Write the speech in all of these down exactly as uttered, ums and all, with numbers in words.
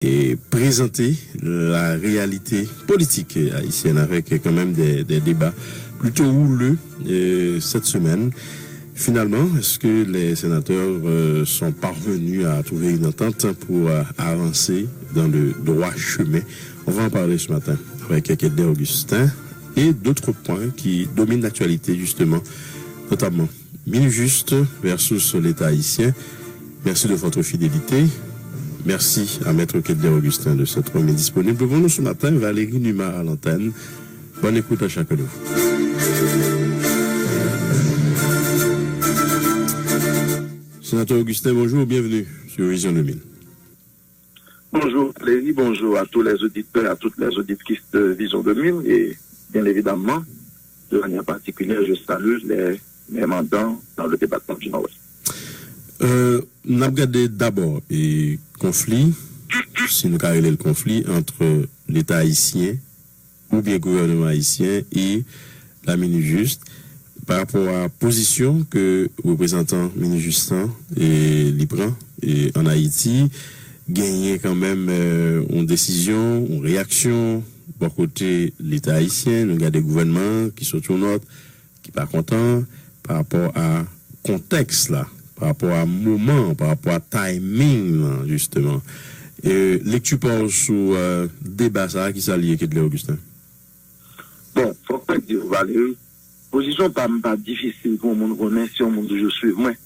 et présenter la réalité politique haïtienne avec quand même des, des débats plutôt houleux euh, cette semaine. Finalement, est-ce que les sénateurs euh, sont parvenus à trouver une entente pour euh, avancer dans le droit chemin? On va en parler ce matin avec Kedler Augustin et d'autres points qui dominent l'actualité, justement, notamment Minijust versus l'État haïtien. Merci de votre fidélité. Merci à Maître Kedler Augustin de s'être remis disponible pour nous ce matin. Valérie Numa à l'antenne. Bonne écoute à chacun de vous. Sénateur Augustin, bonjour, bienvenue sur Vision deux mille. Bonjour Valérie, bonjour à tous les auditeurs, à toutes les auditrices de Vision deux mille et bien évidemment, de manière particulière, je salue les, les mandants dans le département du Nord-Ouest. Euh, n ap gade dabò e konfli, si nou ka rele l konfli, ant Leta ayisyen oubyen gouvènman ayisyen e la Minijust pa rapò a pozisyon ke reprezantan Minijust lan e li pran e ann Ayiti, genyen kanmenm yon desizyon, yon reyaksyon bò kote Leta ayisyen. Nou gade gouvènman an ki sot yon nòt ki pa kontan pa rapò a kontèks la, pa rapò a moman, pa rapò a timing lan, jisteman. E lekti pa w sou deba sa a, kisa l ye, Kedler Augustin? Bon, fòk mwen di w, Valérie, pozisyon pa m pa difisil pou yon moun konnen si yon moun toujou swiv mwen.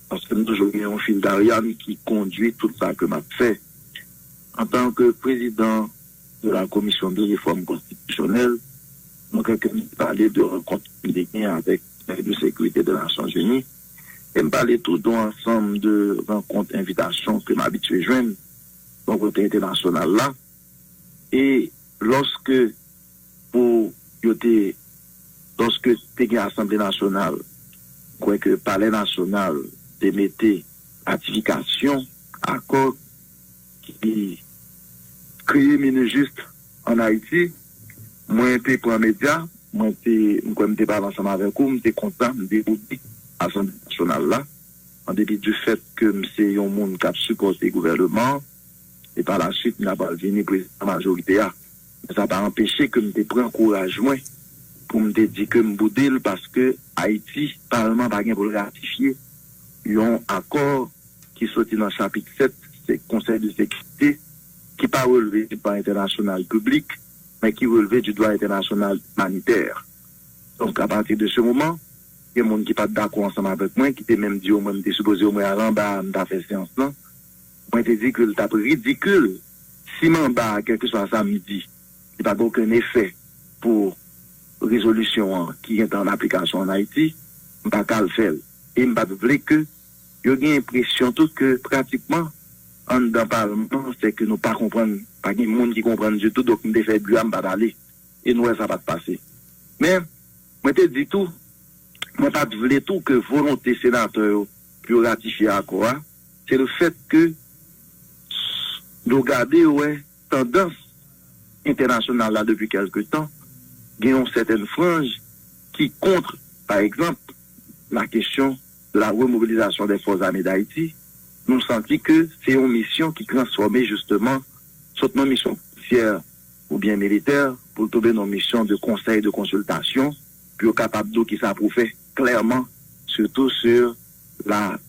Paske m toujou gen yon fil d'Ariane ki kondui tout sa ke m ap fè. Antanke prezidan de la Commission de Réforme Constitutionnelle, mwen kwè ke m te pale de rankont ke m te gen avèk Konsèy de Sekirite de Nasyonzini, e m pale tou de yon ansanm de rankont, envitasyon ke m abitye jwenn bò kote entènasyonal la. E lòske pou yo te, lòske te gen Asanble Nasyonal, m kwè ke Palè Nasyonal te mete ratifikasyon akò ki kreye Minijust ann Ayiti, mwen te pran medya, mwen te, m kwè m te pale ansanm avèk ou, m te kontan, m te pou di Asanble Nasyonal la, an depi du fèt ke m se yon moun k ap sipòte gouvènman an, e pa la suit m ta pral vini prezidan majorite a. Men sa pa anpeche ke m te pran kouraj mwen pou m te di ke m boude l, paske Ayiti, palman pa gen pou l ratifye yon akò ki soti nan chapit sèt Konsèy de Sekirite, ki pa relve du dwa entènasyonal piblik, men ki relve du dwa entènasyonal imanitè. Donk, apati de se moman, gen moun ki pa t dakò ansanm avèk mwen, ki te menm di yo mwen m te sipoze omwen al anba a, m ta fè seyans lan. Mwen te di ke l t ap ridikil si m anba a, kèlkeswa sa m di, li pa gen okenn efè pou rezolisyon an ki gentan an aplikasyon ann Ayiti, m pa ka al fè l. E m pa t vle ke yo gen enpresyon tou ke pratikman anndan palman an, se ke nou pa konprann, pa gen moun ki konprann ditou, donk m te fè bri a, m pa t ale. E nou wè sa pa t pase. Men, mwen te di tou, mwen pa t vle tou ke volonte senatè yo pou yo ratifye akò a, se le fèt ke nou gade wè tandans entènasyonal la depi kèlke tan, gen yon sètèn franj ki kont, pa egzanp, la kesyon de la remobilisation des forces armées d'Haïti, nou santi ke se yon misyon ki transfòme jisteman sot nan misyon polisyè oubyen militè pou l tonbe nan yon misyon de konsèy, de konsiltasyon, pou yo kapab di w kisa pou w fè klèman, surtout sur la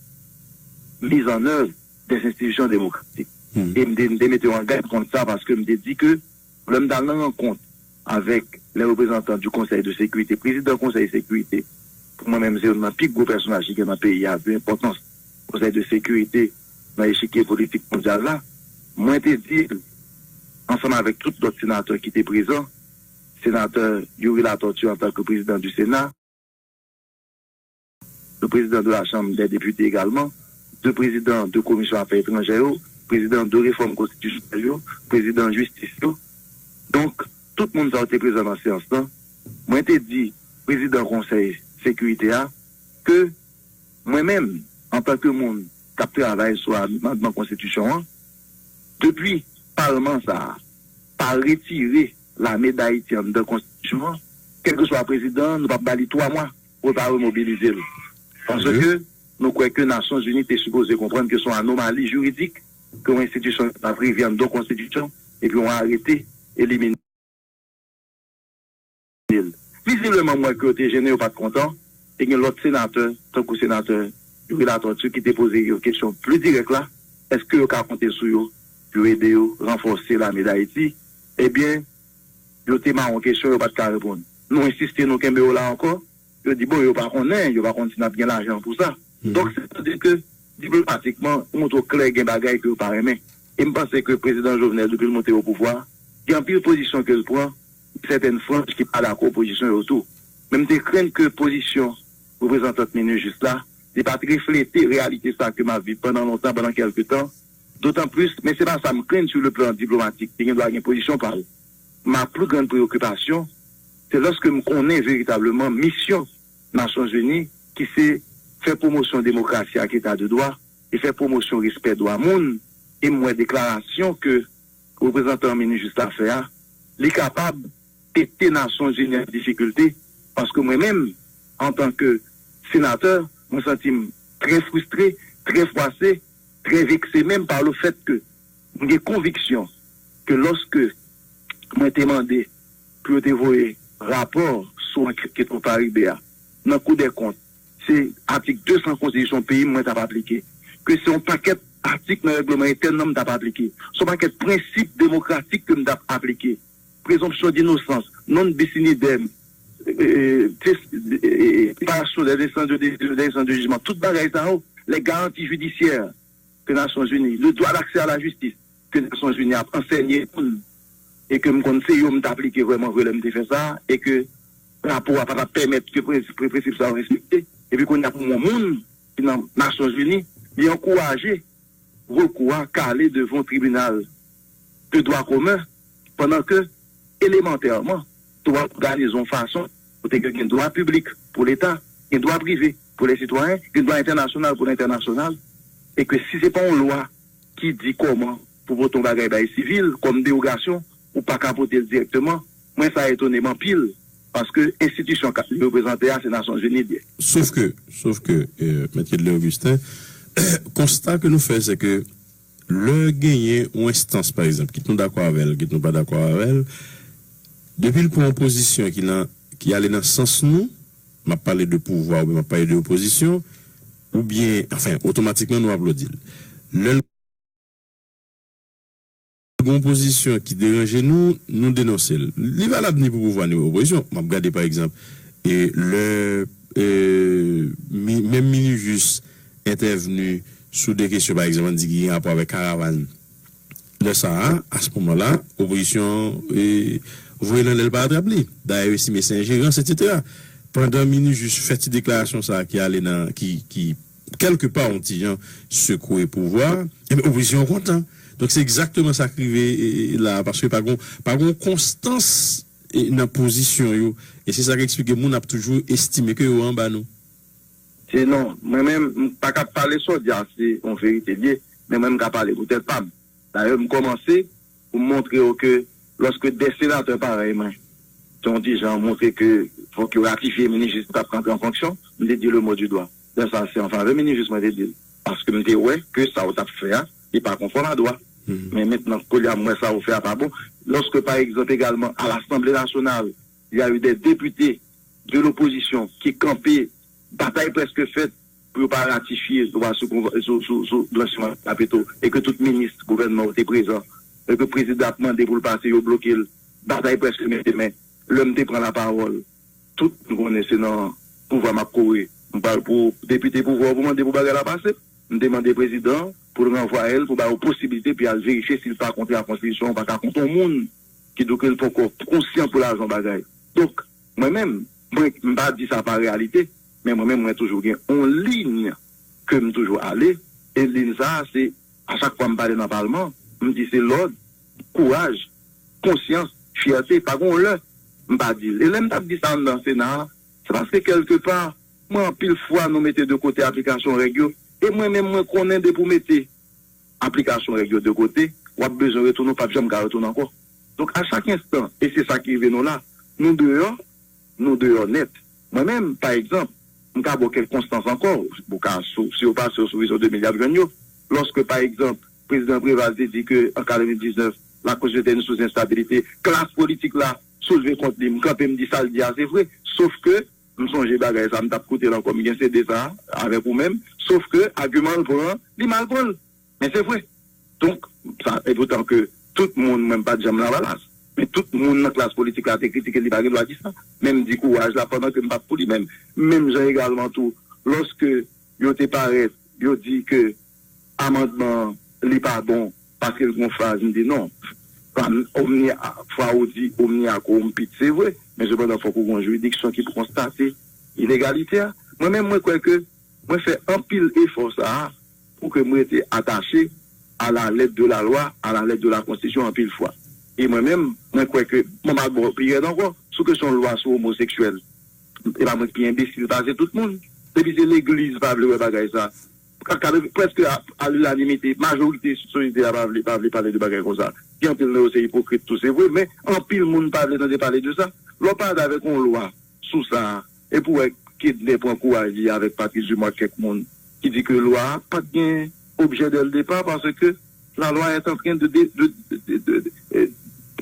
mise en œuvre des institutions démocratiques. E m te, m te mete yon gad kont sa paske m te di ke lè m t al nan rankont avèk les représentants du Conseil de Sécurité, prezidan Konsèy Sekirite, pou mwen menm se youn nan pi gwo pèsonaj ki gen nan peyi a, vu enpòtans Konsèy de Sekirite nan echikye politik mondyal la, mwen te di l, ansanm avèk tout lòt senatè ki te prezan, senatè Youri Latortue antanke prezidan du Sénat, le président de la Chambre des députés également, de prezidan de komisyon afè etranjè yo, prezidan de refòm konstitisyonèl yo, prezidan jistis yo. Donk, tout moun sa yo te prezan nan seyans lan. Mwen te di prezidan Konsèy Sekirite a ke mwen menm, antanke moun k ap travay sou amandman konstitisyon an, depi palman sa a pa retire lame d Ayiti anndan konstitisyon an, kèlkeswa prezidan an, nou p ap ba li twa mwa pou l pa remobilize l. Paske nou kwè ke Nasyonzini te sipoze konprann ke se yon anomali jiridik ke yon enstitisyon ap rive anndan yon konstitisyon, epi yon arete elimine l. Vizibleman, m wè ke yo te jennen, yo pa t kontan. Te gen lòt senatè, tankou senatè Youri Latortue, ki te poze yo kesyon pli dirèk la, èske yo ka konte sou yo pou yo ede yo ranfòse lame Dayiti? Ebyen, yo te mawon kesyon, yo pa t ka reponn. Nou ensiste, nou kenbe yo la ankò. Yo di, bon, yo pa konnen, yo pa konn si n ap gen lajan pou sa. Donk, sètadi ke, diplomatikman, ou montre w klè gen bagay ke yo pa renmen. E m panse ke prezidan Jovenel, depi l monte o pouvwa, gen anpil pozisyon ke l pran, sètèn franj ki pa dakò pozisyon yo tou. Men m te krenn ke pozisyon reprezantant Minijis la, li pa t reflete reyalite sa ke m ap viv pandan lontan, pandan kèlke tan. Dotan plis, men se pa sa m krenn sou le plan diplomatik, li gen dwa gen pozisyon pa l. Ma plus grande préoccupation, se lòske m konnen veritableman misyon Nasyonzini, ki se fè pwomosyon demokrasi ak eta de dwa e fè pwomosyon respè dwa moun, e m wè deklarasyon ke reprezantan Minijis la fè a, li kapab mete Nasyonzini an difikilte, paske mwen menm, antanke senatè, mwen santi m trè fristre, trè fwase, trè vekse menm pa le fèt ke m gen konviksyon ke lòske mwen te mande pou yo te voye rapò sou ankèt ke Trump a rive a nan Kou dè Kont, se atik de san konstitisyon peyi m mwen t ap aplike. Ke se yon pakèt atik nan règleman entèn nan m t ap aplike. Se yon pakèt prensip demokratik ke m t ap aplike. Présomption d'innocence, non bis in idem, separasyon des instances de, des instances de jugement, tout bagay sa yo, les garanties judiciaires ke Nasyonzini, le droit d'accès à la justice ke Nasyonzini ap ansèye moun, e ke m konn se yo m t aplike vrèman vre lè m te fè sa, e ke rapò a pa t ap pèmèt ke prensip sa yo respekte. Epi kounye a pou yon moun ki nan Nasyonzini, li ankouraje rekou a k ale devan tribinal de dwa komen, pandan ke, elemantèman, dwa òganize yon fason kote ke gen dwa piblik pou Leta, gen dwa prive pou lè sitwayen, gen dwa entènasyonal pou lè entènasyonal, e ke si se pa yon lwa ki di kòman pou pote yon bagay bay sivil kòm dewogasyon, ou pa ka pote l dirèkteman. Mwen, sa etone m anpil, paske enstitisyon k ap reprezante a, se Nasyonzini l ye. Sof ke, sof ke, euh, Mèt Edley Augustin, konsta ke nou fè, se ke lè genyen yon enstans, pa egzanp, kit nou dakò avè l, kit nou pa dakò avè l, depi l pran yon pozisyon ki nan, ki ale nan sans nou, m ap pale de pouvwa oubyen m ap pale de opozisyon, oubyen, anfen, otomatikman nou aplodi l. Lè l gen yon pozisyon ki deranje nou, nou denonse l. Li valab ni pou pouvwa ni pou opozisyon. M ap gade, pa egzanp, e lè, e, mi-, menm Minijis entèvni sou de kesyon, pa egzanp, ann di ki gen rapò avèk karavàn. Lè sa a, a se moman la, opozisyon, e, voye l anlè l pa atrap li. Dayè, yo estime se enjerans, etsetera. Pandan Minijis fè ti deklarasyon sa a ki ale nan, ki, ki, kèlkepa, yon ti jan sekwe pouvwa a, enben, opozisyon an kontan. Donk, se egzakteman sa k rive, e, e, la a, paske pa gon, pa gon konstans, e, nan pozisyon yo. E se sa k eksplike moun ap toujou estime ke yo anba nou. Se non, mwen menm, m pa ka pale sa w di a, se yon verite l ye, men mwen, m ka pale pou tèt pa m. Dayè, m kòmanse pou m montre w ke lòske de senatè parèy mwen, te yon ti jan montre ke fòk yo ratifye Minijis ki t ap rantre an fonksyon, m te di le mot du doigt. Lè sa a, se an favè Minijis mwen te di l. Paske m te wè ke sa w t ap fè a, li pa konfòm a dwa. Men mentnan, kounye a, m wè sa w fè a pa bon. Lòske, pa egzanp, egalman, a Lasanble Nasyonal, il y a eu des députés de l'opposition ki kanpe, batay prèske fèt pou yo pa ratifye lwa sou konva-, sou, sou, sou blanchiman kapito, e ke tout minis gouvènman yo te prezan, e ke prezidan ap mande pou l pase, yo bloke l. Batay prèske mete men. Lè m te pran lapawòl, tout moun konnen se nan pouvwa m ap kouri. M pral pou depite pouvwa pou mande pou bagay la pase. M te mande prezidan pou l ranvwaye l, pou ba yo posibilite pou y al verifye si l pa kontre ak konstitisyon an, ou pa ka konte yon moun ki di w ke l poko konsyan pou lajan bagay. Donk, mwen menm, mwen, m pa di sa pa reyalite, men mwen menm, mwen toujou gen yon liy ke m toujou ale, e liy sa a, se, a chak fwa m pale nan palman, m di se lòd, kouraj, konsyans, fyète, pa gen yon lè m pa di l. E lè m t ap di sa anndan Sena a, se paske kèlkepa, mwen anpil fwa nou mete de kote aplikasyon règ yo, e mwen menm mwen konnen depi w mete aplikasyon règ yo de kote, w ap bezwen retounen, w p ap janm ka retounen ankò. Donk, a chak enstan, e se sa ki rive nou la, nou deyò, nou deyò nèt. Mwen menm, pa egzanp, m ka ba w kèk konstans ankò, ou ka sou, si yo pase yo sou Vizyon de mil, y ap jwenn yo. Lòske, pa egzanp, Prezidan Preval te di ke an katrevendiznèf, lakonstitisyon te sou enstabilite, klas politik la soulve kont li. M kanpe, m di sa l di a, se vre. Sof ke m sonje bagay sa, m t ap koute l ankò, m gen C D sa avèk ou menm. Sof ke agiman l pran, li mal pran l. Men se vre. Donk, sa, e poutan ke tout moun, mwen m pa t janm Lavalas, men tout moun nan klas politik la te kritike l, li pa gen dwa di sa. Men m di kouraj la pandan ke m p ap pou li menm. Menm jan egalman tou, lòske yo te parèt, yo di ke amandman an li pa bon paske l gen yon fraz, m di non. Omnia, fwa ou di omnia corrumpit, se vre, men sepandan fòk ou gen yon jiridiksyon ki pou konstate ilegalite a. Mwen menm, mwen kwè ke mwen fè anpil efò sa a pou ke m rete atache à la lettre de la loi, à la lettre de la constitution anpil fwa. E mwen menm, mwen kwè ke mwen pa bò pi rèd ankò sou kesyon lwa sou omoseksyèl. E pa mwen ki pi enbesil pase tout moun. Depi se legliz pa vle wè bagay sa, ka- ka- prèske a, a lilanimite, majorite sosyete a pa vle, pa vle pale de bagay konsa. Gen anpil nan yo se ipokrit tou, se vre, men anpil moun pa vle tande pale de sa. Lè w parèt avèk yon lwa sou sa, epi w wè Kednè pran kouraj li avèk Patrice Dumont ak kèk moun ki di ke lwa a pa t gen objè dès le départ parce que la loi est en train de, de, de, de, de, de, euh,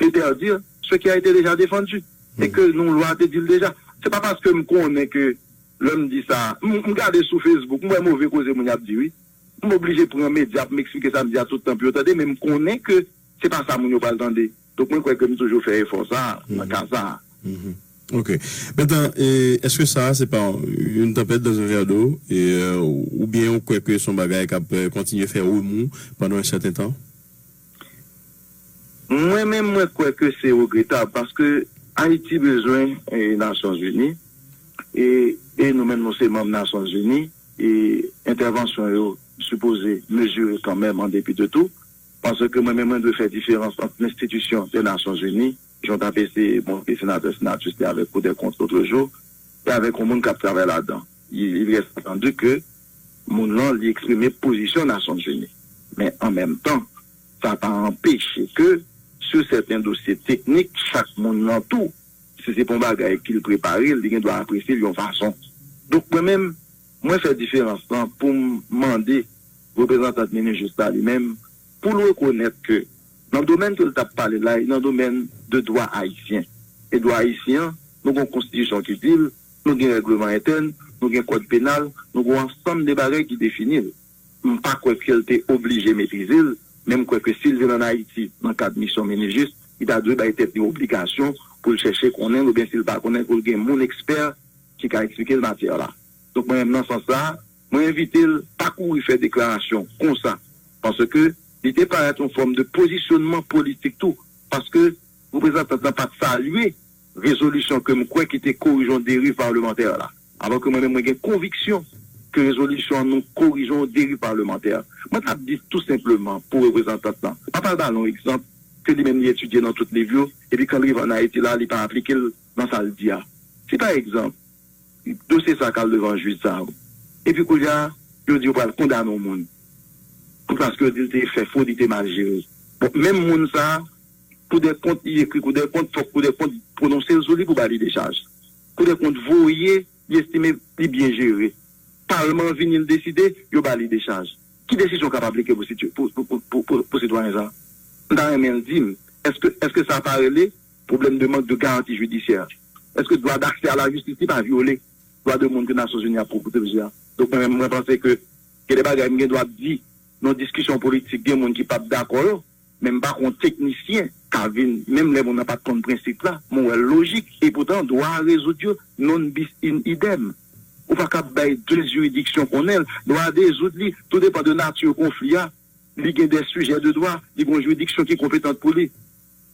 interdire ce qui a été déjà défendu. E ke nou lwa te di l deja. Se pa paske m konnen ke lè m di sa, m, m gade sou Facebook, m wè move koze moun y ap di, wi. M oblije pran medya pou m eksplike sa m di a tout tan pou yo tande, men m konnen ke se pa sa moun yo pral tande. Donk, mwen kwè ke m toujou fè efò sa a, nan ka sa a. Ok. Maintenant, eh, est-ce que ça, c'est pas une tempête dans un verre d'eau, et, euh, ou bien ou kwè ke se yon bagay k ap, euh, kontinye fè remou pandan yon sèten tan? Mwen menm, mwen kwè ke se regretab, paske Ayiti bezwen, eh, Nasyonzini, e, e nou menm, nou se manm Nasyonzini, e entèvansyon yo sipoze mezire kanmenm, an depi de tou, paske mwen menm, mwen dwe fè diferans ant lenstitisyon de Nasyonzini, jan w t ap eseye montre senatè Senatus te avèk Kou dè Kont lòt jou, e avèk yon moun k ap travay ladan. Il, il reste entendu ke moun nan, li eksprime pozisyon Nasyonzini. Men an menm tan, sa pa anpeche ke, sou sèten dosye teknik, chak moun nan tou, si se pa yon bagay ke l prepare, li gen dwa apresye l yon fason. Donk, mwen menm, mwen fè diferans lan pou m mande reprezantant Minijis la li menm, pou l rekonèt ke nan domèn ke l t ap pale la, e nan domèn de dwa ayisyen. E dwa ayisyen an, nou gen yon konstitisyon ki di l, nou gen règleman entèn, nou gen kòd penal, nou gen yon ansanm de bagay ki defini l. M pa kwè ke l te oblije metrize l, men m kwè ke si l vin ann Ayiti nan kad misyon Minijis, li ta dwe bay tèt li obligasyon pou l chèche konnen l, oubyen si l pa konnen, pou l gen moun ekspè ki ka eksplike l matyè la. Donk, mwen menm, nan sans sa a, mwen envite l pa kouri fè deklarasyon konsa, paske li te parèt yon fòm de pozisyonman politik tou, paske reprezantant lan pa t salye rezolisyon ke m kwè ki te korije yon deriv palmantè la. Alò ke mwen menm, mwen gen konviksyon ke rezolisyon an nou korije yon deriv palmantè. Mwen t ap di tou senpleman pou reprezantant lan, m ap al ba l yon egzanp ke li menm li etidye nan tout liv yo, epi kan l rive ann Ayiti la, li pa aplike l nan sa l di a. Si pa egzanp, dosye sa k al devan jij sa yo, epi kounye a, yo di yo pral kondane yon moun, pou paske yo di l te fè fwod, li te mal jere. Bon, menm moun sa a, Kou dè kont, li ekri Kou dè kont, fòk Kou dè kont pwononse l sou li pou ba li dechaj. Kou dè kont voye, li estime li byen jere. Palman an vini, l deside, yo ba li dechaj. Ki desizyon k ap aplike pou sitwa-, pou, pou, pou, pou, pou, pou sitwayen sa a? M ta renmen l di m, èske, èske sa pa rele pwoblèm de mank de garanti jidisyè? Èske dwa d'aksè a lajistis li pa vyole dwa de moun ke Nasyonzini ap pwoteje a? Donk, mwen menm, mwen panse ke gen de bagay m gen dwa ap di nan diskisyon politik, gen moun ki p ap dakò yo, men m pa kwè yon teknisyen ka vin, menm lè moun nan pa t konn prensip la, mwen wè l lojik, epoutan, dwa a rezoud yo non bis in idem. Ou pa ka bay de jiridiksyon konnen l, dwa a rezoud li, tou depann de nati konfli a, li gen de sijè de dwa, li gen yon jiridiksyon ki konpetan pou li.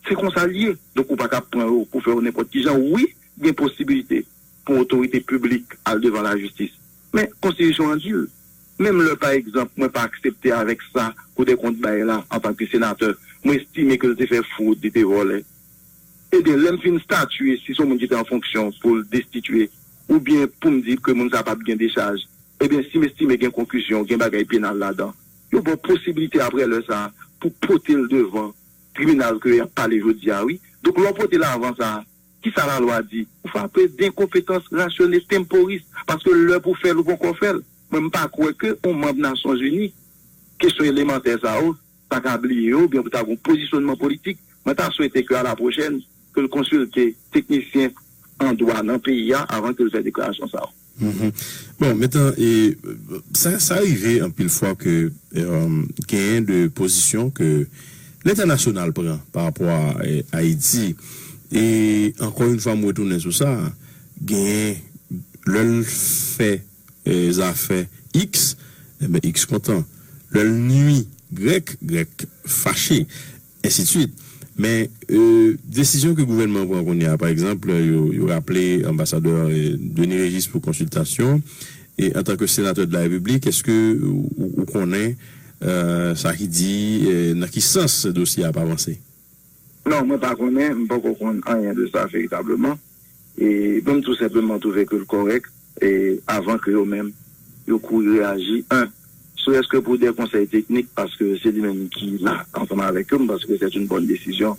Se konsa l ye. Donk, ou pa ka pran yo pou fè yo nenpòt ki jan. Wi, gen posibilite pou otorite piblik al devan lajistis. Men, konstitisyon an di l. Menm lè, pa egzanp, mwen pa aksepte avèk sa Kou dè Kont bay la antanke senatè, mwen estime ke l te fè fwod, li te vòlè. Ebyen, lè m fin statye, si se yon moun ki te an fonksyon pou l destitye, oubyen pou m di ke moun sa a p ap gen dechaj, ebyen, si m estime gen konkizyon, gen bagay penal ladan, yo ba w posiblite apre lè sa a pou pote l devan tribinal ke y ap pale jodi a, wi. Donk, lè w pote l avan sa a, kisa lalwa di? Ou frape de enkonpetans ratione temporis, paske lè pou fè l, ou poko fè l. Mwen, m pa kwè ke yon manm Nasyonzini, kesyon elemantè sa yo, ta ka bliye yo, oubyen pou ta gen yon pozisyonman politik, mwen ta swete ke a la pwochèn, ke l konsilte teknisyen an dwa nan peyi a avan ke l fè deklarasyon sa yo. Mhm. Bon, mentnan, e, sa, sa rive anpil fwa ke, e, genyen de pozisyon ke lentènasyonal pran pa rapò a, e, Ayiti. E ankò yon fwa, m retounen sou sa, genyen lè l fè, e, zafè X, enben, X kontan. Lè l nui Grèk, Grèk fache, ensidswit. Men, e, desizyon ke gouvènman an pran kounye a, pa egzanp, yo, yo raple anbasadè, e, Denis Régis pou konsiltasyon, e antanke senatè de la Repiblik, èske ou, ou, ou konnen, e, sa ki di, e, nan ki sans dosye a ap avanse? Non, mwen pa konnen, m poko konn anyen de sa veritableman. E bon, m tou senpleman twouve ke l kòrèk, e avan ke yo menm, yo kouri reyaji, en, serait-ce que pou de konsèy teknik, paske se li menm ki la ansanm avèk yo, m panse ke c'est une bonne décision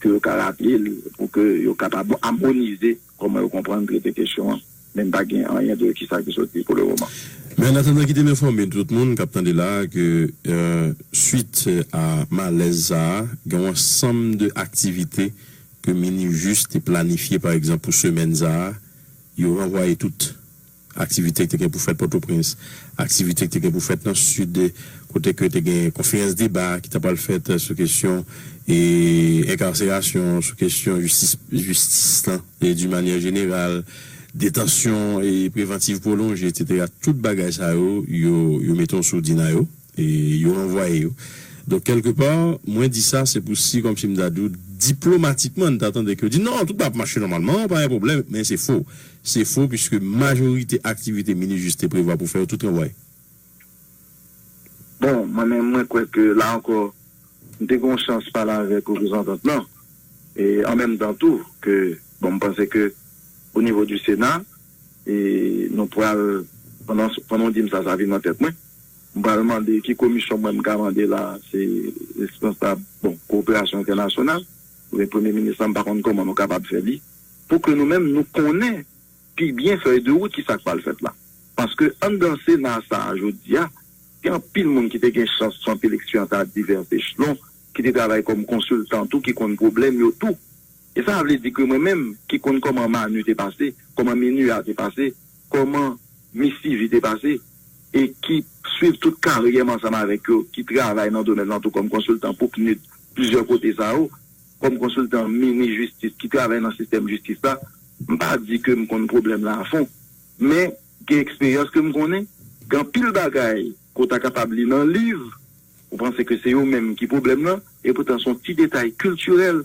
ke yo ka raple l pou ke yo kapab amonize kòman yo konprann trete kesyon an. Men m pa gen anyen de kisa ki soti pou le moman. Men an atandan, kite m enfòme tout moun k ap tande la a ke, e, swit a malèz sa a, gen yon ansanm de aktivite ke Minijis te planifye, pa egzanp, pou semèn sa a, yo ranvwaye tout. Aktivite ki te gen pou fèt Pòtoprens, aktivite ki te gen pou fèt nan Sid, kote ke te gen konferans deba ki ta pral fèt sou kesyon, e, enkarserasyon, sou kesyon jistis, jistis lan, e, d'une manière générale, detansyon, e, prevantiv pwolonje, etsetera. Tout bagay sa yo, yo, yo mete yon sourdin a yo, e yo ranvwaye yo. Donk, kèlkepa, mwen di sa, se pou si, kòmsi m ta di w, diplomatikman, n ta tande ke yo di, non, tout bagay ap mache nòmalman, pa gen pwoblèm, men se fo. Se fo, piske majorite aktivite Minijis te prevwa pou fè yo, tout ranvwaye. Bon, mwen menm, mwen kwè ke la ankò, m te gen yon chans pale avèk reprezantant lan. E an menm tan tou, ke, bon, m panse ke, o nivo di Sena, e nou pral, pandan, pandan w di m sa, sa vin nan tèt mwen. M pral mande ki komisyon mwen m ka mande la, se responsab, bon, kowoperasyon entènasyonal, oubyen premye minis la, m pa konn kòman nou kapab fè li, pou ke nou menm nou konnen pi byen fèy de wout ki sa k pral fèt la. Paske anndan Sena sa a jodi a, gen anpil moun ki te gen chans sou anpil eksperyans a divès echelon, ki te travay kòm konsiltan tou, ki konn pwoblèm yo tou. E sa vle di ke mwen menm, ki konn kòman MANU te pase, kòman MINUA te pase, kòman MISIVI te pase, e ki swiv tout karyè m ansanm avèk yo, ki travay nan domèn lan tou kòm konsiltan pou PNUD, plizyè kote sa yo, kòm konsiltan Minijistis, ki travay nan sistèm jistis la, m pa di ke m konn pwoblèm la afon, men gen eksperyans ke m konnen, gen anpil bagay ke w ta kapab li nan liv, ou panse ke se yo menm ki pwoblèm nan, e poutan se yon ti detay kiltirèl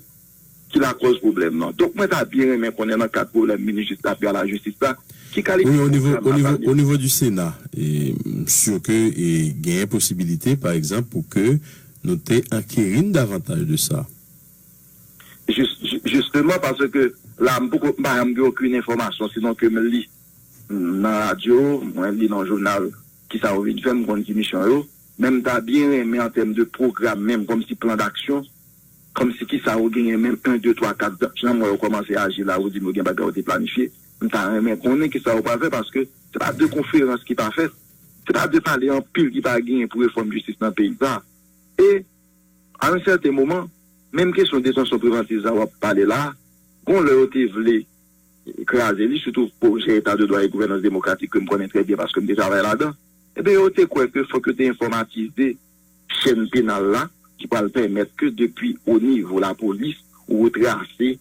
ki lakòz pwoblèm nan. Donk, mwen ta byen renmen konnen nan kad pwoblèm Minijis la, pi a lajistis la, ki kalite Wi, o nivo, pwoblèm o la nivo, pale. O nivo di Sena, e, m si ke, e, genyen posibilite, pa egzanp, pou ke nou te ankeri n davantaj de sa. Jis-, ji-, jisteman, paske la, m poko, m pa janm gen okenn enfòmasyon, sinon ke m li nan radyo, mwen li nan jounal, kisa yo vin fè, m konn ki misyon yo. Men m ta byen renmen an tèm de pwogram menm, kòmsi plan d'aksyon, kòmsi kisa yo genyen menm, en, de, twa, kat, jan m wè yo kòmanse aji la, yo di m yo gen bagay yo te planifye. M ta renmen konnen kisa yo pral fè, paske se pa de konferans ki pa fèt, se pa de pale anpil ki pa genyen pou refòm jistis nan peyi sa. E a yon sèten moman, menm kesyon detansyon prevantiv sa w ap pale la, gon lè yo te vle kraze li, sitou pwojè Eta de dwa e gouvènans demokratik ke m konnen trè byen paske m te travay ladan, ebyen, yo te kwè ke fòk yo te enfòmatize chèn penal la, ki pral pèmèt ke depi o nivo lapolis, ou retrase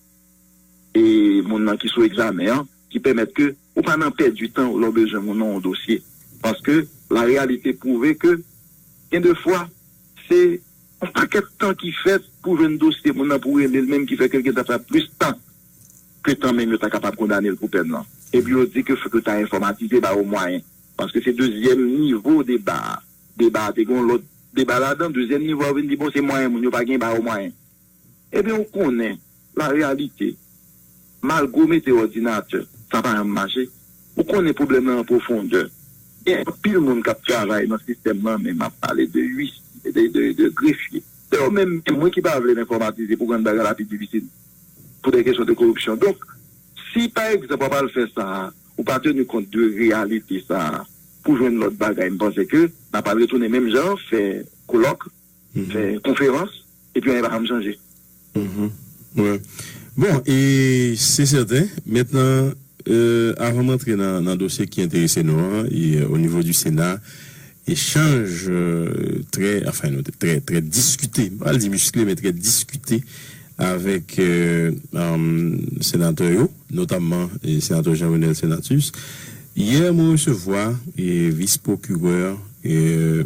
e moun nan ki sou egzamen an, ki pèmèt ke ou pa nan pèdi tan lè w bezwen moun nan yon dosye. Paske la reyalite pwouve ke gen de fwa, se yon pakèt tan ki fèt pou jwenn dosye moun nan, pou rele l menm, ki fè ke l gentan fè plis tan ke tan menm yo ta kapab kondane l pou pèn lan. Epi yo di ke fòk yo ta enfòmatize, ba yo mwayen. Paske se dezyèm nivo deba a. Deba a te gen yon lòt deba ladan, dezyèm nivo a vin di, bon, se mwayen moun yo pa gen, ba yo mwayen. Ebyen, ou konnen, la reyalite, malgre w mete òdinatè, sa pa janm mache. Ou konnen pwoblèm nan an pwofondè. Gen anpil moun k ap travay nan sistèm nan, men m ap pale de huissier, de, de, de grefye. Se yo menm, menm mwen ki pa vle l enfòmatize pou rann bagay la pi difisil, pou de kesyon de koripsyon. Donk, si pa egzanp w ap al fè sa a, ou pa teni kont de reyalite sa a, pou jwenn lòt bagay, m panse ke n ap al retounen menm jan, fè kolòk, fè konferans, epi anyen pa janm chanje. Bon, e se sèten, mentnan, avan m antre nan dosye ki enterese nou an, o nivo di Sena, echanj trè, anfen, trè, trè diskite, m pa di miskle, men trè diskite avèk senatè yo, notamman senatè Jean Renel Senatus. Yè, mwen resevwa vis pwokirè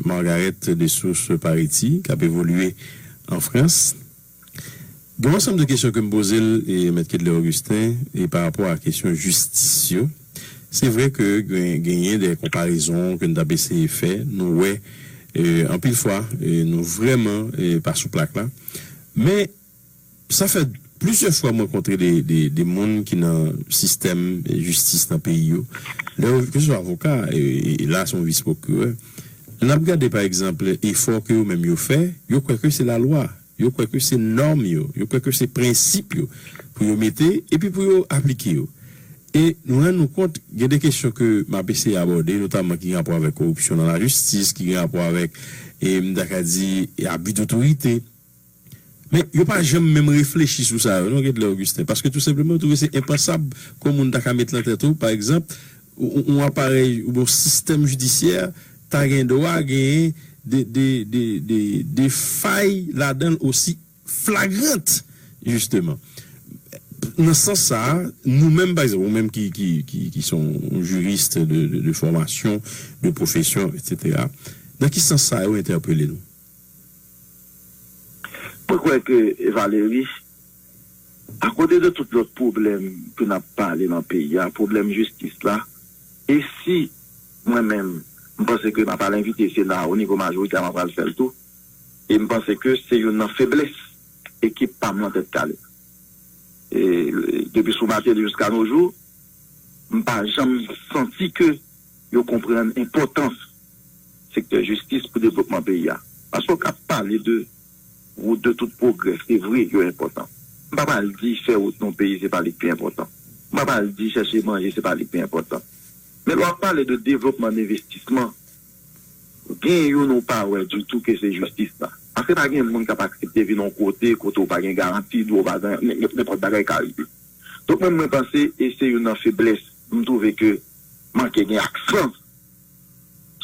Margareth Dessources Pareti, k ap evolye an Frans. Gen yon ansanm de kesyon ke m poze l, Mèt Kedlè Augustin, e pa rapò a kesyon jistis yo. Se vre ke genyen de konparezon ke n t ap eseye fè. Nou wè, anpil fwa, nou vrèman pa sou plak la. Men, sa fè plizyè fwa m rankontre de, de, de moun ki nan sistèm jistis nan peyi yo. Lè yo, keseswa avoka, e la se yon vis pwokirè. Lè n ap gade, pa egzanp, efò ke yo menm yo fè, yo kwè ke se lalwa, yo kwè ke se nòm yo, yo kwè ke se prensip yo pou yo mete epi pou yo aplike yo. E nou rann nou kont, gen de kesyon ke m ap eseye abòde, notamman ki gen rapò avèk koripsyon nan lajistis, ki gen rapò avèk, e m ta ka di, abi dotorite. Men, yo pa janm menm reflechi sou sa yo, non, Kedlè Augustin, paske tou senpleman, yo twouve se enpansab kon moun ta ka met nan tèt ou, pa egzanp, yon aparèy oubyen yon sistèm jidisyè ta gen dwa genyen de, de, de, de, de fay ladan l osi flagrant, jisteman. Nan sans sa a, nou menm, pa egzanp, ou menm ki, ki, ki, ki se yon jiris de, de, de fòmasyon, de pwofesyon, etsetera, nan ki sans sa yo entèpele nou? Mwen kwè ke Valery, akote de tout lòt pwoblèm ke n ap pale nan peyi a, pwoblèm jistis la, e si mwen menm, m panse ke m ap al envite Sena a, o nivo majorite a, m ap al fè l tou, e m panse ke se youn nan feblès ekip pa m nan Tèt Kale. E, depi sou Martelly jiska no jou, m pa janm santi ke yo konprann enpòtans sektè jistis pou devlopman peyi a. Paske w ka pale de wout de tout pwogrè, se vre, yo enpòtan. M pa pral di fè wout nan peyi se pa li k pi enpòtan. M pa pral di chèche manje se pa li k pi enpòtan. Men lè w ap pale de devlopman, envestisman, gen youn ou pa wè ditou ke se jistis la. Paske pa gen moun k ap aksepte vin yon kote, kote w pa gen garanti, dwe w pa gen nenpòt bagay ka rive. Donk mwen, mwen panse, e se youn nan feblès, m twouve ke manke gen aksan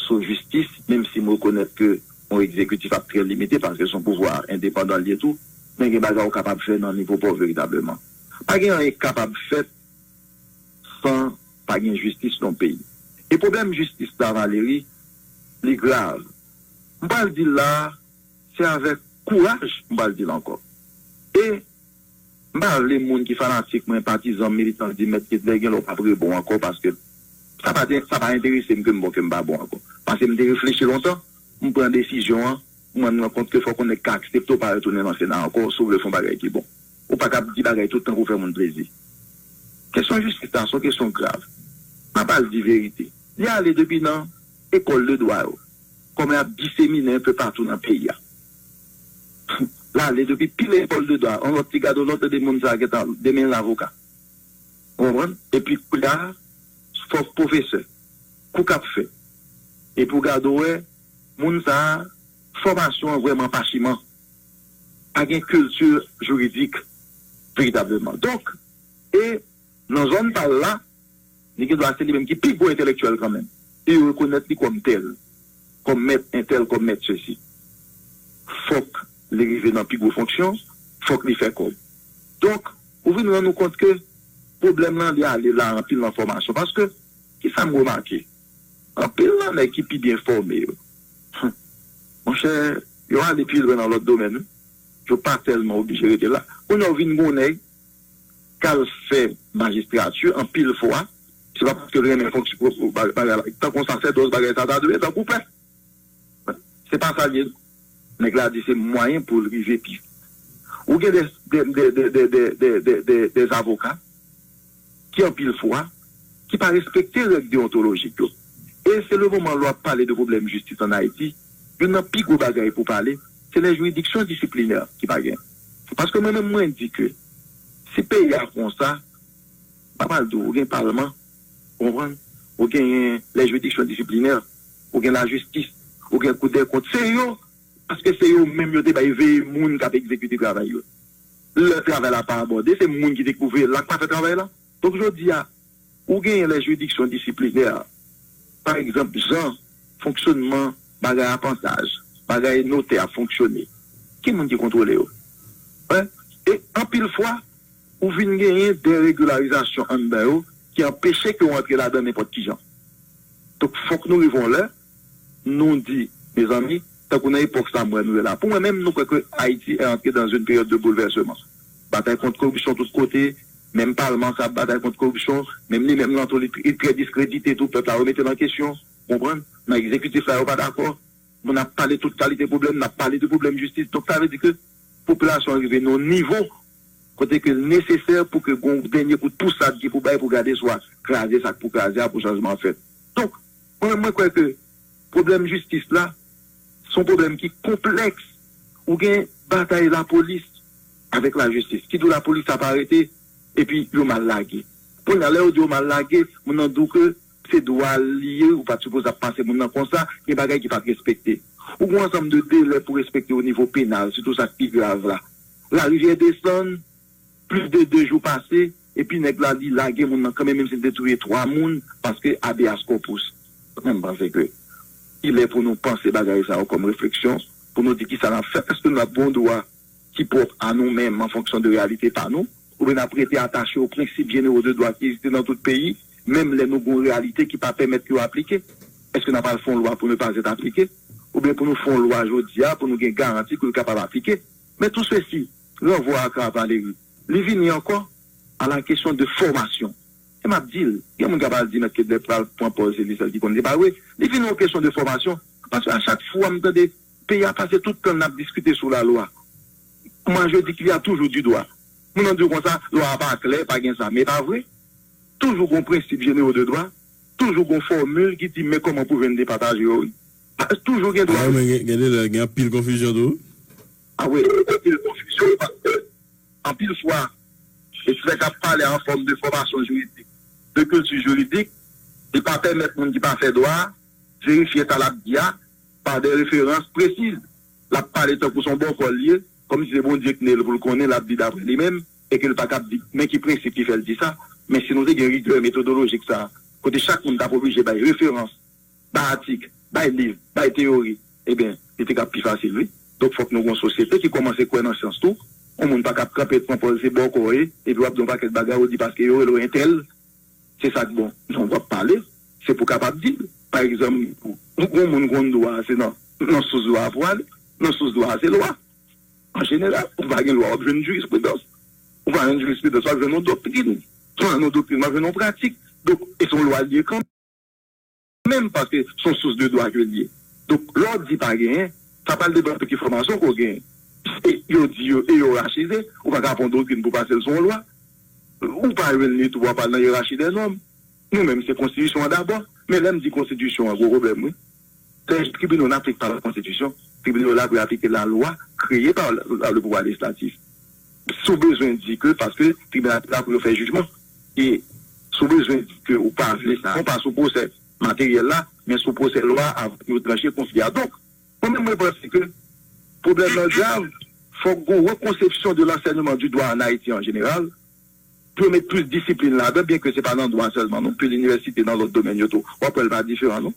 sou jistis, menm si m rekonèt ke yon egzekitif ap trè limite, paske se yon pouvwa endepandan l ye tou, men gen bagay ou kapab fè nan nivo pa w veritableman. Pa gen anyen k kapab fèt san pa gen jistis nan yon peyi. E pwoblèm jistis la, Valery, li grav. M pral di l la, se avèk kouraj m pral di l ankò. E m pa vle moun ki fanatik mwen, patizan m, militan m di Mèt Kedlè gen lè w p ap rebon ankò, paske sa pa te, sa pa enterese m ke m bon, ke m pa bon ankò. Paske m te reflechi lontan, m pran desizyon an, m rann mwen kont ke fòk yon nèg ka aksepte w pa retounen nan Sena ankò si w vle fè yon bagay ki bon. Ou pa kab di bagay tout tan pou fè moun plezi. Kesyon jistis la se yon kesyon grav. M ap al di verite. Li ale depi nan ekòl de dwa yo, kòman y ap disemine enpe patou nan peyi a. L ale depi pil ekòl de dwa, yon lòt ti gade w lòt de moun sa a gentan demen l avoka. Ou konprann? Epi kounye a, fòk pwofesè, kou k ap fè. Epi w gade w wè, moun sa a, fòmasyon an vrèman pachiman. Pa gen kilti jiridik veritableman. Donk, e nan zòn pa l la, li gen dwa se li menm ki pi gwo entèlektyèl kanmenm. E yo rekonèt li kòm tèl, kòm mèt entèl, kòm mèt sesi. Fòk li rive nan pi gwo fonksyon, fòk li fè kòb. Donk, ou vin rann ou kont ke pwoblèm lan li ale la anpil nan fòmasyon. Paske, kisa m remake? Anpil nan nèg ki pi byen fòme yo, monchè, yo ale pi lwen nan lòt domèn, wi. Yo pa tèlman oblije rete la. Kounye a, ou vin gen yon nèg k al fè majistrati anpil fwa, se pa paske l renmen fonksyon, bagay la. Tankou yon sasèdòs, bagay sa ta dwe, tankou pè. Se pa sa l ye. Nèg la di se mwayen pou l rive pi. Ou gen de, de, de, de, de, de, de, de, de avoka ki anpil fwa, ki pa respekte règ deontolojik yo. E se le moman lè w ap pale de pwoblèm jistis ann Ayiti, youn nan pi gwo bagay pou pale, se lè jiridiksyon disiplinè ki pa gen. Paske mwen menm, mwen di ke si peyi a konsa, m pa pral di w, ou gen palman, ou konprann? Ou genyen lè jiridiksyon disiplinè, ou gen lajistis, ou gen koudèkont. Se yo Paske se yo menm yo te bay veye moun k ap egzekite travay yo. Lè travay la pa abòde, se moun ki te pou veye l la k pa fè travay la. Donk, jodi a, ou genyen lè jiridiksyon disiplinè, pa egzanp, jan fonksyonman bagay apantaj, bagay notè ap fonksyone, ki moun ki kontwole yo? Wi. E anpil fwa, ou vin genyen deregilarizasyon anndan yo ki anpeche ke w antre ladan nenpòt ki jan. Donk, fòk nou rive yon lè, nou di, mezanmi, tankou nan epòk sa m wè nou ye la. Pou mwen menm, nou kwè ke Ayiti est entré dans une période de bouleversement. Batay kont koripsyon tout kote, menm palman sa ap batay kont koripsyon, menm li menm nan tou li, li trè diskredite tou, pèp la remete l an kesyon, konprann? Nan egzekitif la, yo pa dakò. Moun ap pale tout kalite pwoblèm, n ap pale de pwoblèm jistis. Donk, sa vle di ke popilasyon an rive nan yon nivo kote ke l nesesè pou ke gon dènye kout pousad ki pou bay pou gade swa kraze sa k pou kraze a pou chanjman an fèt. Donk, mwen menm, mwen kwè ke pwoblèm jistis la, se yon pwoblèm ki konplèks. Ou gen batay lapolis avèk lajistis. Ki di w lapolis ap arete, epi yo mal lage. Kounye a, lè yo di yo mal lage, moun nan di w ke se dwa l li ye, ou pa t sipoze ap pase moun nan konsa, gen bagay ki pa t respekte. Ou gen yon ansanm de delè pou respekte o nivo penal, sitou sa k pi grav la. Larivyè desann, plis de de jou pase, epi nèg la li lage moun nan kanmenm, menm si l te touye twa moun, paske habeas corpus. Mwen, m panse ke il est pou nou panse bagay sa yo kòm refleksyon, pou nou di kisa n ap fè, èske n ap gon dwa ki pwòp a nou menm an fonksyon de reyalite pa nou, oubyen n ap rete atache o prensip jenero de dwa ki egziste nan tout peyi, menm lè nou gon reyalite ki pa pèmèt yo aplike? Èske n ap al fè yon lwa pou ne pas être appliqué? Oubyen pou nou fè yon lwa jodi a pou nou gen garanti ke l kapab aplike? Men tou sesi, ranvwa a Carl Valéry, li vini ankò a la kesyon de fòmasyon. E m ap di l, gen moun k ap al di Mèt Kedlè pral pran pòz se li sèl ki konn, se pa vre. Li vini yon kesyon de fòmasyon. Paske a chak fwa m tande peyi a pase tout tan n ap diskite sou lalwa. Mwen, je dis qu'il y a toujours du droit. Moun nan di w konsa, lwa a pa klè, pa gen sa. Men pa vre. Toujou gon prensip jenero de dwa, toujou gon fòmil ki di men kòman pou jwenn depataje yo. Toujou gen dwa. Ah, men gen, gen de lè, gen anpil konfizyon tou. Ah wi, anpil konfizyon, paske anpil fwa, ekspè k ap pale an fòm de fòmasyon jiridik, de kilti jiridik, li pa pèmèt moun ki pa fè dwa a verifye sa l ap di a pa de referans presiz. L ap pale tankou se yon bòkò l ye, kòmsi se Bondye k ne l pou l konnen, l ap di daprè li menm, e ke l pa kab di men ki prensip ki fè l di sa. Men si nou te gen rigè metodolojik sa a, kote chak moun t ap oblije bay referans, bay atik, bay liv, bay teyori, ebyen, li te kab pi fasil, wi. Donk, fòk nou gen yon sosyete ki kòmanse kwè nan syans tou. Yon moun pa kab kanpe pran pòz se bòkò w ye, epi w ap di yon pakèt bagay, ou di paske yo rele w entèl, se sa k bon. Non, w ap pale, se pou w kapab di l. Pa egzanp, yon moun konn dwa, se nan, nan sous dwa a pou ale. Nan sous dwa a, se lwa. An jeneral, ou pa gen lwa, w ap jwenn jirispridans. Ou pa jwenn jirispridans, w ap jwenn yon doktrin. Si w jwenn yon doktrin, w ap jwenn yon pratik. Donk, e se yon lwa l ye kanmenm. Menm paske se yon sous de dwa ke l ye. Donk, lè w di pa genyen, sa pral depann de ki fòmasyon ke w genyen. E yo di yo, e yo rachize, ou pa ka pran doktrin pou pase l sou yon lwa. Ou pa jwenn li tou, w ap al nan yerachi dèzòm. Nou menm, se konstitisyon an dabò. Men lè m di konstitisyon an, gwo pwoblèm, wi. Lè tribinal n aplike pa la konstitisyon, tribinal la pou aplike lalwa kreye pa la, le pouvwa lejislatif. Si w bezwen di ke, paske tribinal la pou yo fè jijman, e si w bezwen di ke ou pa vle sa, non pa sou pwosè materyèl la, men sou pwosè lwa a, yo tranche konfli a. Donk, mwen menm, mwen panse ke pwoblèm nan grav, fòk gon rekonsepsyon de lansèyman di dwa an Ayiti an jeneral, pou yo met plis disiplin ladan, byen ke se pa nan dwa sèlman, non, pi linivèsite nan lòt domèn yo tou. W ap wè l pa diferan, non.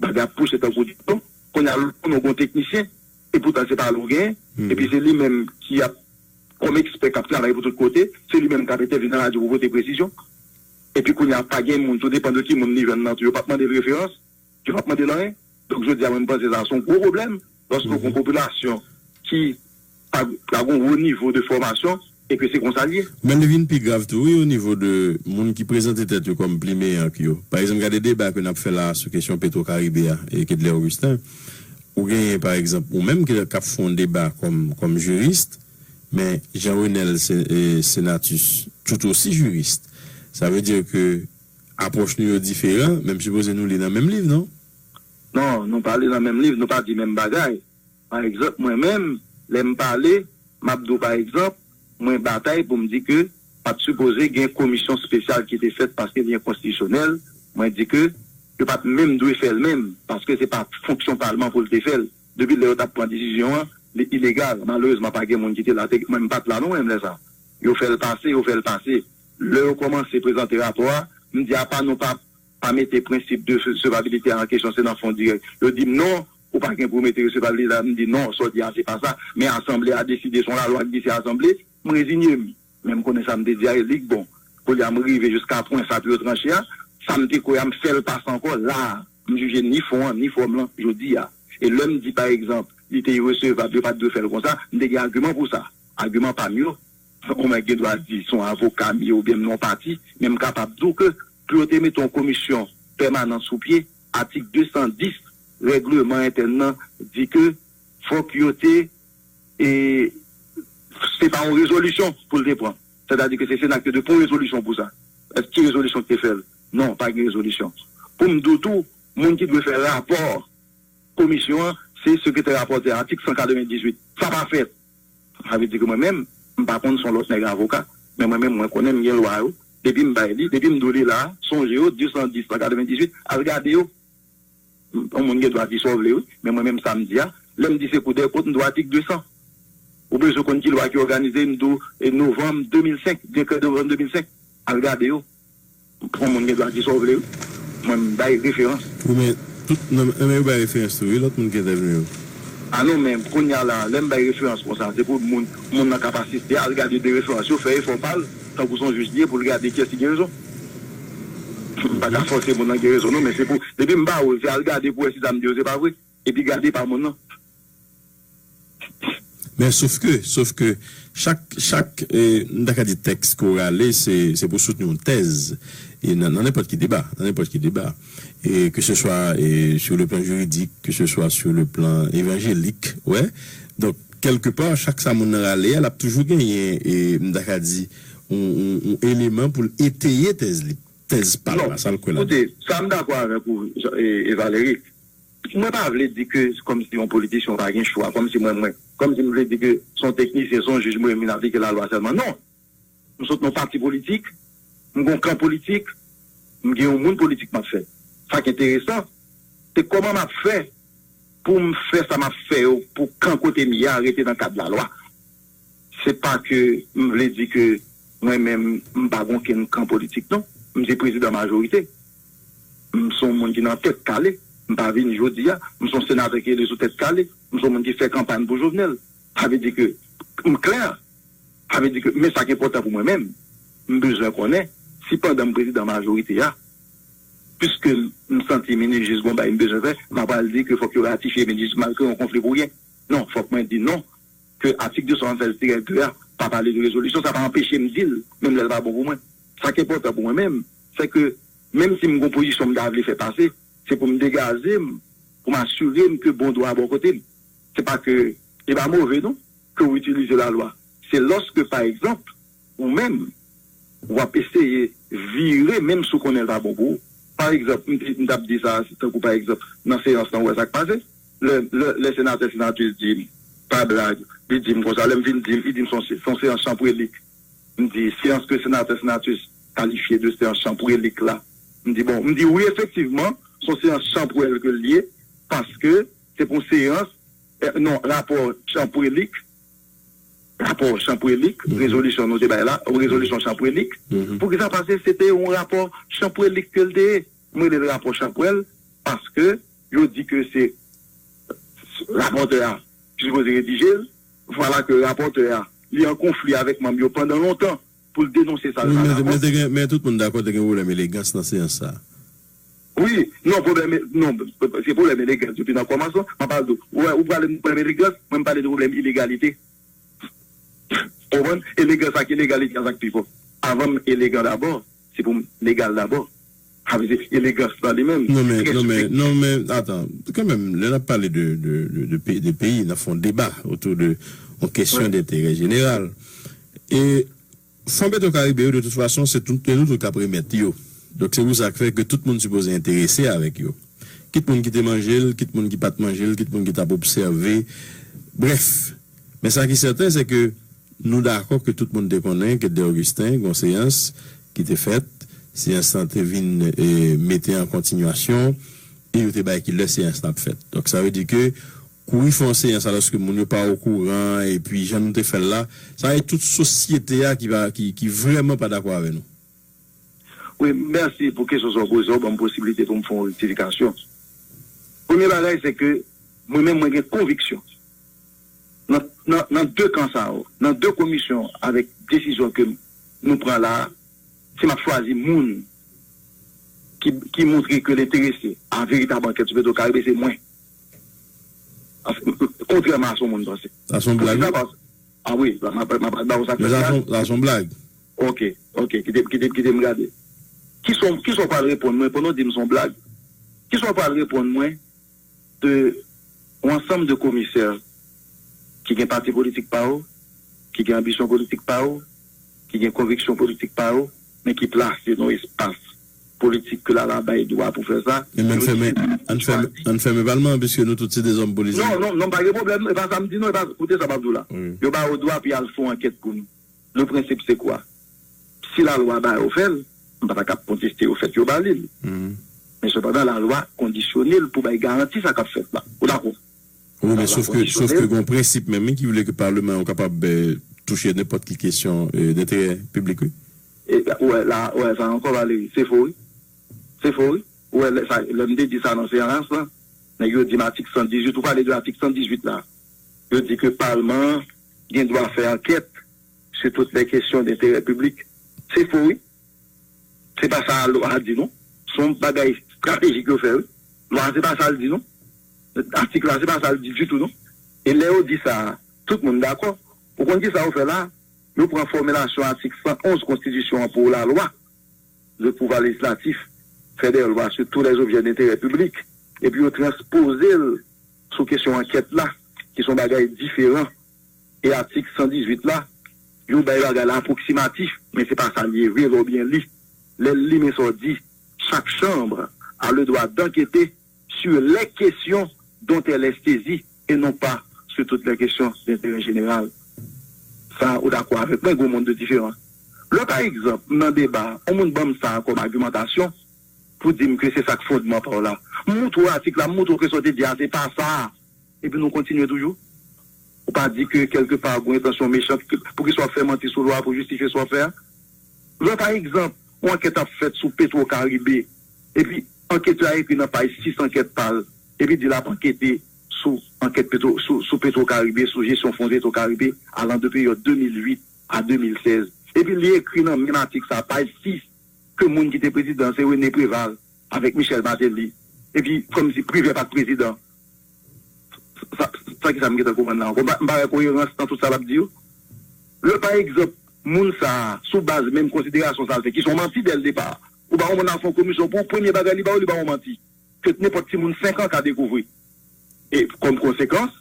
Bagay ap pouse tankou dikton. Kounye a, nou gon teknisyen, e poutan se pa l ou genyen, epi se li menm ki ap, kòm ekspè k ap travay pou tout kote, se li menm k ap entèvni nan radyo pou pote presizyon. Epi kounye a, pa gen moun, tou depann de ki moun li jwenn nan tou, yo p ap mande l referans, yo p ap mande l anyen. Donk, jodi a, mwen, m panse sa se yon gwo pwoblèm, lòske yon popilasyon ki pa, pa gen yon wo nivo de fòmasyon, e ke se konsa l ye. Men li vin pi grav tou, wi, o nivo de moun ki prezante tèt yo kòm pli meyè ke yo. Pa egzanp, gade deba ke n ap fè la a sou kesyon Petro Caribe a, e Kedlè Augustin. Ou genyen, pa egzanp, ou menm ki, k ap fè yon deba kòm, kòm jiris, men Jean Renel Se-, e, Senatus, tout osi jiris. Sa vle di ke apwòch nou yo diferan, men m sipoze nou li nan menm liv, non? Non, nou pa li nan menm liv, nou pa di menm bagay. Pa egzanp, mwen menm, lè m pale, m ap di w, pa egzanp, mwen batay pou m di ke pa t sipoze gen komisyon espesyal ki te fèt paske li enkonstitisyonèl. Mwen di ke yo pa t menm dwe fè l menm, paske se pa fonksyon palman pou l te fè l. Depi lè yo t ap pran desizyon an, li ilegal. Malerezman, pa gen moun ki te la. Te, mwen, m pa t la non, mwen, lè sa. Yo fè l pase, yo fè l pase. Lè yo kòmanse prezante rapò a, m di, apa nou pa, pa mete prensip de resevabilite a an kesyon, se nan fon dirèk. Yo di m non, ou pa gen pou w mete resevabilite a. M di non, sa w di a, se pa sa. Men asanble a deside, se yon lalwa ki di se asanble, m rezinye m. Men m konnen sa m te di a, e li k bon. Kounye a m rive jiska pwen sa pou yo tranche a, sa m te kwè a, m fè l pase ankò la a. M jije ni fon an, ni fòm lan, jodi a. E lè m di, pa egzanp, li te iresevab, yo pa t dwe fè l konsa, m te gen agiman pou sa. Agiman pa m yo, ou mèt gen dwa di se yon avoka m ye oubyen m nan yon pati, men m kapab di w ke pou yo te mete yon komisyon pèmanan sou pye, atik de san dis règleman entèn nan di ke fòk yo te, e, se pa yon rezolisyon pou l te pran. Sètadi ke se Sena ki te dwe pran yon rezolisyon pou sa. Èske rezolisyon ki te fè l? Non, pa gen rezolisyon. Pou m di w tou, moun ki dwe fè rapò komisyon an, se sekretè rapòtè, atik san katrevendizuit. Sa pa fèt. Sa vle di ke mwen menm, m pa konn se yon lòt nèg avoka. Men mwen menm, mwen konnen m gen lwa yo. Depi m bay li, depi m di w li la, sonje yo, de san dis, san katrevendizuit, al gade yo. Yon moun gen dwa di sa w vle, wi. Men mwen menm, sa m di a, lè m di se kou dèkont, m di w atik de san. Ou bezwen konn ki lwa ki òganize, m di w, e novanm de mil senk, dekrè de novanm de mil senk. Al gade yo. Yon moun gen dwa di sa w vle, wi. Mwen, m bay referans. Wi, men tout, non, men yo bay referans tou, wi, lòt moun ki entèvni yo. A non, men kounye a la, lè m bay referans konsa, se pou moun, moun nan ka pa asiste, al gade de referans yo, fè efò pa l, tankou se yon jij li ye, pou l gade kiyès ki gen rezon. M pa ka fòse moun nan gen rezon, non, men se pou, depi m ba ou l, se al gade pou wè si sa m di yo se pa vre, epi gade pa moun nan. Men sof ke, sof ke, chak, chak, e, m ta ka di tèks ke w rale, se, se pou soutni yon tèz. E nan, nan nenpòt ki deba, nan nenpòt ki deba. E ke se swa, e, sur le plan juridique, que ce soit sur le plan évangélique, wè. Donk, kèlkepa, chak sa moun nan rale a, l ap toujou genyen, e, m ta ka di, yon, yon, yon eleman pou l eteye tèz li, tèz pa l la, sa l kwè ladan. Koute, sa m dakò avèk ou, e, e Valery. Mwen pa vle di ke kòmsi yon politisyen pa gen chwa, kòmsi mwen, mwen, kòmsi m vle di ke se yon teknisyen, se yon jij, mwen, m vin aplike lalwa sèlman. Non! M sot nan yon pati politik, m gen yon kan politik, m gen yon moun politik m ap fè. Sa k enteresan, se kòman m ap fè pou m fè sa m ap fè yo pou kan kote m ye a rete nan kad lalwa. Se pa ke m vle di ke mwen menm, m pa gen okenn kan politik, non. M se prezidan majorite. M se yon moun ki nan tèt kale. M pa vini jodi a. M se yon senatè ki rele sou tèt kale. M se yon moun ki fè kanpay pou Jovenel. Sa vle di ke m klè. Sa vle di ke, men sa k enpòtan pou mwen menm, m bezwen konnen si pandan m prezidan majorite a, piske m santi minis jis gon bagay m bezwen fè, m ap al di ke fòk yo ratifye minis jis malgre yon konfli pou gen. Non, fòk mwen di non, ke atik de san swasannsèz tirè de a pa pale de rezolisyon, sa pa anpeche m di l, menm lè l pa bon pou mwen. Sa k enpòtan pou mwen menm, se ke menm si m gon pozisyon m ta vle fè pase, se pou m degaje m, pou m asire m ke bon dwa bò kote m. Se pa ke, e pa move non, ke w itilize lalwa. Se lòske, pa egzanp, ou menm, w ap eseye vire, menm si w konnen l pa bon pou ou. Pa egzanp, m te, m t ap di sa, tankou pa egzanp, nan seyans lan, ou wè sa k pase. Lè, lè, lè senatè Senatus di m, pa blag, li di m konsa, lè m vin di l, li di m se yon, se yon seyans chanpwelik. M di, seyans ke senatè Senatus kalifye de seyans chanpwelik la. M di, bon, m di, wi, efektivman, se yon seyans chanpwèl ke l ye, paske se pou yon seyans, eh, non, rapò chanpwelik, rapò chanpwelik, rezolisyon nou te bay la, yon rezolisyon chanpwelik. Poukisa? Paske se te yon rapò chanpwelik ke l te ye. M rele l rapò chanpwèl, paske yo di ke se rapòtè a ki sipoze redije l, vwala ke rapòtè a, li an konfli avèk manm yo pandan lontan pou l denonse sa l pa dakò. Men, men, men tout moun dakò te gen pwoblèm elegans nan seyans sa a. Wi, non, pwoblèm, non, se pwoblèm elegans depi nan kòmansman. M ap pale de, ou wè, ou pale de pwoblèm elegans, mwen m pale de pwoblèm ilegalite. Ou konprann? Elegans ak ilegalite an sa k pi fò. Avan m elegan dabò, se pou m legal dabò. Sa vle di elegans lan li menm. Non, men, non, men, non, men, atan, kanmenm, lè n ap pale de, de, de, de, pe- de peyi, n ap fè yon deba otou de yon kesyon denterè jeneral. E Fon Petro Karibe yo, de tout fason, se tout, se nou tout k ap remèt yo. Donk, se pou sa k fè ke tout moun sipoze enterese avèk yo. Kit moun ki te manje l, kit moun ki pa t manje l, kit moun ki t ap obsève. Brèf, men sa ki sèten, se ke nou dakò ke tout moun te konnen ke De Augustin, gen yon seyans ki te fèt, seyans lan te vin, e, mete an kontinyasyon, e yo te bay ki lè seyans lan ap fèt. Donk, sa vle di ke kouri fè yon seyans alòske moun yo pa okouran, epi jan nou te fè l la, sa e tout sosyete a ki pa, ki, ki vrèman pa dakò avè nou. Wi, mèsi pou kesyon sa w poze, w ban m posiblite pou m fè yon rektifikasyon. Premye bagay, se ke mwen menm, mwen gen konviksyon. Nan, nan, nan de kan sa yo, nan de komisyon avèk desizyon ke nou pran la a, si m ap chwazi moun ki, ki montre ke l enterese a veritab ankèt sou Petro Caribe, se mwen. Kontrèman a sa yon moun panse. Sa se yon blag, wi. A wi, m ap ba w sa k fèt la. Sa se yon blag. Ok, ok, kite, kite, kite m gade. Kisa, kisa w pral reponn mwen pandan w di m se yon blag? Kisa w pral reponn mwen de yon ansanm de komisè ki gen pati politik pa yo, ki gen anbisyon politik pa yo, ki gen konviksyon politik pa yo, men ki plase nan yon espas politik ke lalwa bay dwa pou fè sa. Men ann fèmen, ann fèmen, ann fèmen palman an, piske nou tout se de zòm politik. Non, non, non, pa gen pwoblèm, e pa sa m di non, e pa, koute sa m ap di w la. Yo ba yo dwa pou y al fè yon ankèt pou nou. Le prensip se kwa? Si lalwa ba yo fè l, m pa ta ka ap konteste yo fèt yo ba li l. Men sepandan, lalwa kondisyone l pou bay garanti sa k ap fèt la. Ou dakò? Wi, men sof ke, sof ke gen yon prensip menm, wi, ki vle ke palman an kapab touche nenpòt ki kesyon denterè piblik, wi. Ou wè la, ou wè sa ankò, Valery. Se fo, wi. Se fo, wi. Ou wè, lè m te di sa nan seyans lan, nèg yo di m atik san dizuit, ou pale de atik san dizuit la. Yo di ke palman an gen dwa fè ankèt sur toutes les questions d'intérêt public. Se fo, wi. Se pa sa lwa a di, non. Se yon bagay estratejik yo fè, wi. Lwa a, se pa sa l di, non. Atik la, se pa sa l di ditou, non. E lè yo di sa, tout moun dakò. Ou konn ki sa yo fè la? Yo pran fòmilasyon atik san onz konstitisyon an pou lalwa, le pouvoir législatif fait des lois sur tous les objets d'intérêt public, epi yo transpoze l sou kesyon ankèt la, ki se yon bagay diferan. E atik san dizuit la, yo bay bagay la apwoksimatif, men se pa sa l ye vre lè w byen li. Lè l li, men sa w di, chaque chambre a le droit d'enquêter sur les questions dont elle est saisie et non pas sur toutes les questions d'intérêt général. Sa, ou dakò avèk mwen, gen yon mond de diferans. Lè, pa egzanp, m nan deba, yon moun ban m sa kòm agimantasyon pou di m ke se sa k fondman pa w la. M montre w atik la, m montre w ke sa w te di a, se pa sa. Epi nou kontinye toujou. Ou pa di ke kèlkepa gen yon entansyon mechan, poukisa w ap fè manti sou lwa pou jistifye sa w ap fè a? Lè, pa egzanp, yon ankèt ap fèt sou Petro Caribe, epi anketè a ekri nan paj sis ankèt pa l, epi di l ap ankete sou ankèt Petro, sou, sou Petro Caribe, sou jesyon fon Petro Caribe, alan de peryòd de mil uit a de mil sèz. Epi li ekri nan menm atik sa, paj sis, ke moun ki te prezidan se René Préval avèk Michel Martelly. Epi, kòmsi Privè pa t prezidan. Sa, sa ki sa m gentan konprann la ankò? M pa, m pa wè koyerans nan tout sa l ap di yo. Lè, pa egzanp, moun sa a, sou baz menm konsiderasyon sa l fè, ki se yon manti dè l depa, ou ba yon moun al fè yon komisyon pou ou, premye bagay li ba w, li ba w yon manti ke nenpòt timoun senk an ka dekouvri. E kòm konsekans,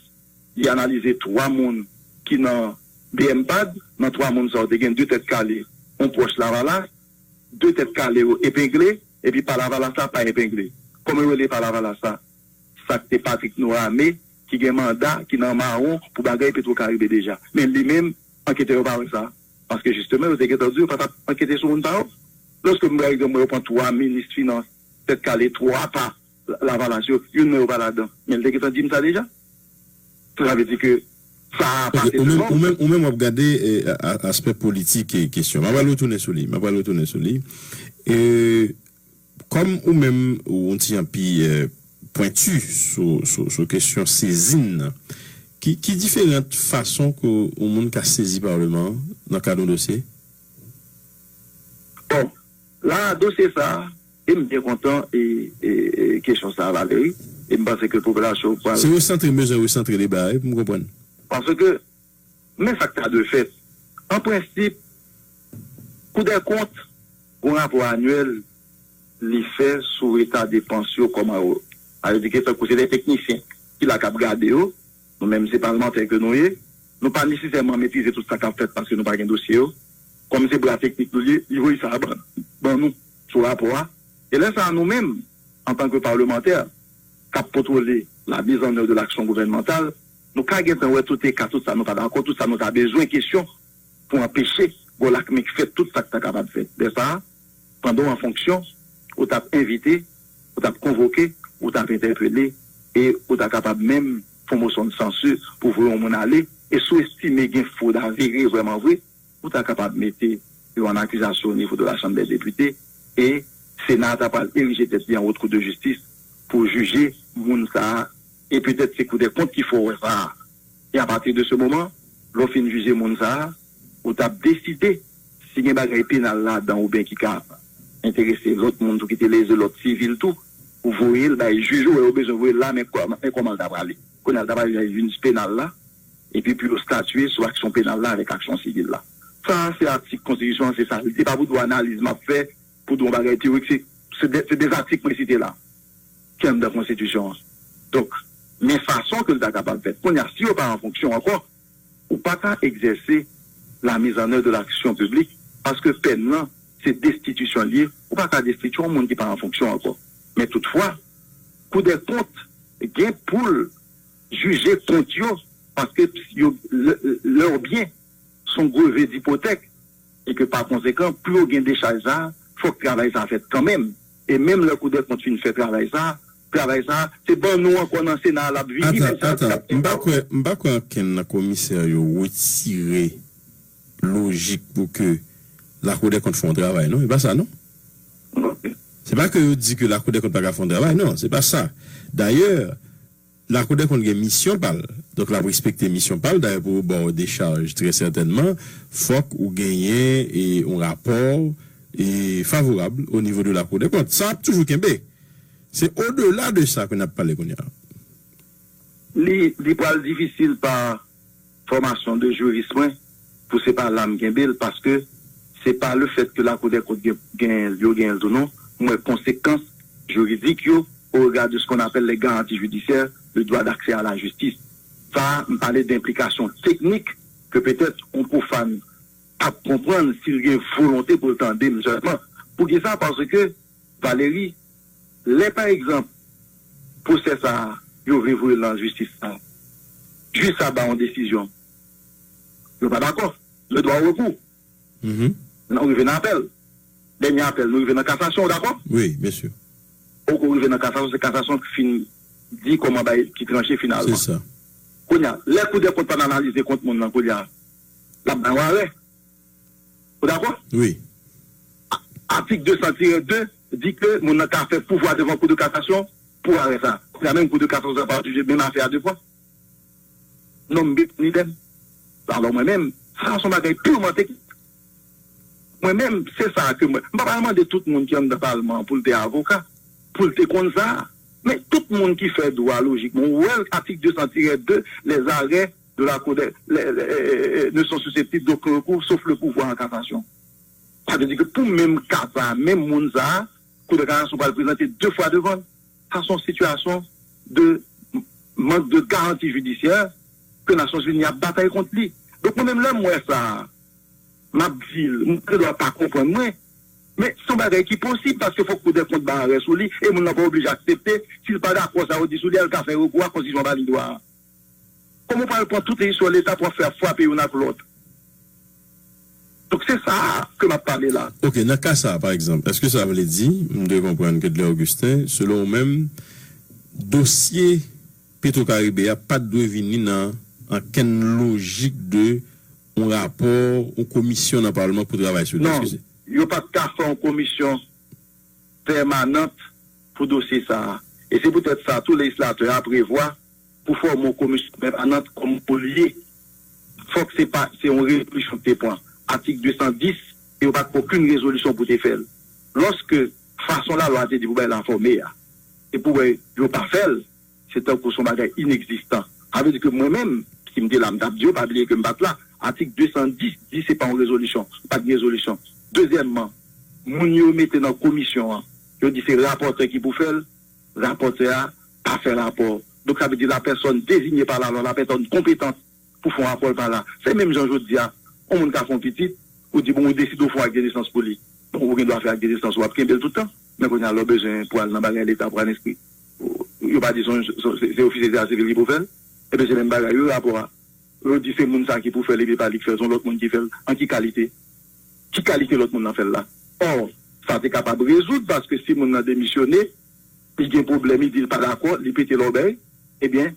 li analize twa moun ki nan BMPAD, nan twa moun sa yo, te gen de tèt kale, yon pwòch Lavalas, de tèt kale yo epengle, epi pa Lavalas la pa epengle. Kòman yo rele pa Lavalas la? Sa k te Patrick Norame, ki gen manda, ki nan mawon pou bagay Petro Caribe deja. Men li menm, anketè yo pa wè sa. Paske jisteman, yo te gentan di yo pa t ap ankete sou moun pa yo. Lòske m, pa egzanp, mwen, yo pran twa minis finans, tèt kale, twa pa Lavalas yo, youn nan yo pa ladan. Men l te gentan di m sa deja. Sa vle di ke sa a pase de nòm. Ou menm, ou menm w ap gade aspè politik kesyon. M ap al retounen sou li. M ap al retounen sou li. E, kòm ou menm ou yon ti jan pi pwenti sou, sou, sou kesyon sezi n nan, ki, ki diferan fason ke yon moun ka sezi palman an nan kad yon dosye? Bon, la, dosye sa a, e m byen kontan e, e, e kesyon sa a, Valery, e m panse ke popilasyon pral. Se resantre, m bezwen resantre deba a, wi, pou m konprann. Paske, men sa k ta dwe fèt. An prensip, Koudèkont, gon rapò anyèl li fè sou eta depans yo kòm, sa vle di ke tankou se de teknisyen ki la k ap gade yo, nou menm se palmantè ke nou ye, nou pa nesesèman metrize tout sa k ap fèt paske nou pa gen dosye yo. Kòm se bra teknik nou ye, li voye sa a ban, ban nou sou rapò a. E lè sa a nou menm, antanke palmantè k ap kontwole la mise en œuvre de l'action gouvernementale, nou ka gentan wè tout eka, tout sa nou pa dakò, tout sa nou ta bezwen kesyon pou anpeche gon lakmik fèt tout sa k ta kapab fèt. Lè sa a, pandan w an fonksyon, ou t ap envite, ou t ap konvoke, ou t ap entèpele e ou ta kapab menm fè yon mosyon de sansè pou voye yon moun ale, e si w estime gen fwod avere vrèman vre, ou ta kapab mete yo an akizasyon o nivo de la Chanm dè Depite, e Sena a ta pral erije tèt li an Wot Kou de Jistis pou jije moun sa a, e petèt se Kou dè Kont ki fè w wè sa a. E apati de se moman, lè w fin jije moun sa a, ou t ap deside si gen bagay penal ladan oubyen ki ka enterese lòt moun tou, ki te leze lòt sivil tou, ou voye l bay jij ou, wè ou bezwen voye l la, men kò- men kòman l ta prale. Kounye a, l ta pral bay jij penal la, epi pou yo statye sou aksyon penal la avèk aksyon sivil la. Sa a, se atik konstitisyon an, se sa. Li se pa pou dwa analiz m ap fè, pou di yon bagay teyorik, se, se de, se de atik mwen site la, ki anndan konstitisyon an. Donk, men fason ke l ta kapab fèt. Kounye a, si yo pa an fonksyon ankò, ou pa ka egzèse la mise en œuvre de l'action publique, paske pèn nan, se destitisyon l ye, ou pa ka destitye yon moun ki pa an fonksyon ankò. Men toutfwa, Kou dè Kont gen pou l jije kont yo, paske yo, lè, lè yon byen se yon greve dipotèk, e ke pa konsekan, pou yo gen dechaj sa a, fòk travay sa a fèt kanmenm. E menm lè Kou dè Kont fin fè travay sa a, travay sa a, se ban nou ankò nan Sena a l ap vini, Atan, menm sa atan, ap m pa fèt. Kwè, m pa kwè ankenn nan komisè yo retire lojik pou ke Lakou dè Kont fè yon travay, non? E pa sa, non? Ok. Se pa ke yo di ke Lakou dè Kont pa ka fè yon travay, non, se pa sa. Dayè, Lakou dè Kont gen misyon pa l. Donk, l ap respekte misyon pa l. Dayè, pou yo ba w dechaj, trè sètènman, fòk ou genyen e, yon rapò e, favorab o nivo de Lakou dè Kont. Sa ap toujou kenbe. Se odela de sa ke n ap pale kounye a. Li, li pral difisil pa fòmasyon de jiris mwen pou se pa la m kenbe l, paske se pa le fèt ke Lakou dè Kont gen, gen, yo genyen l tou non, m wè konsekans jiridik yo au regard de ce qu'on appelle les garanties judiciaires, le droit d'accès à la justice. Sa, m pale de enplikasyon teknik ke petèt yon pwofàn ap konprann si l gen volonte pou l tande m sèlman. Poukisa? Paske Valery, lè pa egzanp, pwosè sa a, yo vle voye l nan jistis la, jij sa a ba yon desizyon, yo pa dakò, yo dwa rekou. Mhm. Nou rive nan apèl. Dènye apèl, nou rive nan kasasyon, ou dakò? Wi, byen si. Ou ko rive nan kasasyon, se kasasyon ki fin di kòman bay, ki tranche finalman. Se sa. Kounye a, lè Kou dè Kont pa analize kont moun nan, kounye a, l ap bay yon arè. Ou dakò? Wi. Atik de san tirè de di ke moun nan ka fè pouvwa devan Kou de Kasasyon pou arè sa. Kounye a menm Kou de Kasasyon pa jije menm afè a de fwa. Non, m bit ni dèm. Alò, mwen menm, sa se yon bagay pirman teknik. Mwen menm, se sa ke mwen. M pa pral mande tout moun ki anndan palman an pou l te avoka, pou l te konn sa. Men tout moun ki fè dwa lojikman, ou wè atik de san tirè de, les arrêts de la Cour des, les, les, ne sont susceptibles d'aucun recours, sauf le pourvoi en cassation. Sa vle di ke pou menm ka sa a, menm moun sa a, Kou de Kasasyon pral prezante de fwa devan l. Sa se yon sitiyasyon de mank de garanti jidisyè ke Nasyonzini ap batay kont li. Donk, mwen menm, lè m wè sa a, m ap di l, m gen dwa pa konprann mwen, men se yon bagay ki posib, paske fòk Kou dè Kont bay arè sou li, e moun nan pa oblije aksepte, si l pa dakò sa yo di sou li a, l ka fè rekou a, konstitisyon ba li dwa a. Kòman w pral pran tout istwa Leta pou w ap fè ap frape youn ak lòt? Donk, se sa a ke m ap pale la. Ok, nan ka sa a, pa egzanp, èske sa vle di, m dwe konprann Kedler Augustin, selon ou menm, dosye Petro Caribe a pa t dwe vini nan ankenn lojik de yon rapò, yon komisyon nan palman pou travay sou li? Non, èske se yo pa t ka fè yon komisyon pèmanant pou dosye sa a. E se poutèt sa, tou lejislatè a prevwa pou fòme yon komisyon pèmanant kòm olye. Fòk se pa, se yon rezolisyon ki te pran. Atik de san dis, e yo pa t pran okenn rezolisyon pou te fè l. Lòske fason lalwa a te di pou bagay la fòme a, e pou wè yo pa fè l, se tankou se yon bagay inegzistan. Sa vle di ke mwen menm, si m te la, m t ap di yo, pa bliye ke m pa t la. Atik de san dis di se pa yon rezolisyon, pa t gen rezolisyon. Dezyèmman, moun yo mete nan komisyon an, yo di se rapòtè ki pou fè l, rapòtè a pa fè rapò. Donk, sa vle di la personne désignée par la loi, la personne compétente pou fè yon rapò, l pa la. Se menm jan jodi a, yon moun ka fè yon pitit, ou di, bon, ou deside ou fè yon ak de nesans pou li. Bon, ou gen dwa fè ak de nesans, w ap kenbe l tout tan. Men kounye a, lè w bezwen pou al nan bagay Leta, pou al enskri, yo pa di se, se, se, se ofisye sivil ki pou fè l. Ebyen, se menm bagay, wi, rapò a. Yo di se moun sa ki pou fè l, epi pa li k fè l, se yon lòt moun ki fè l. An ki kalite? Ki kalite lòt moun nan fè l la? Ò, sa te kapab rezoud, paske si moun nan demisyone, li gen pwoblèm, li di l pa dakò, li pete lòbèy, ebyen,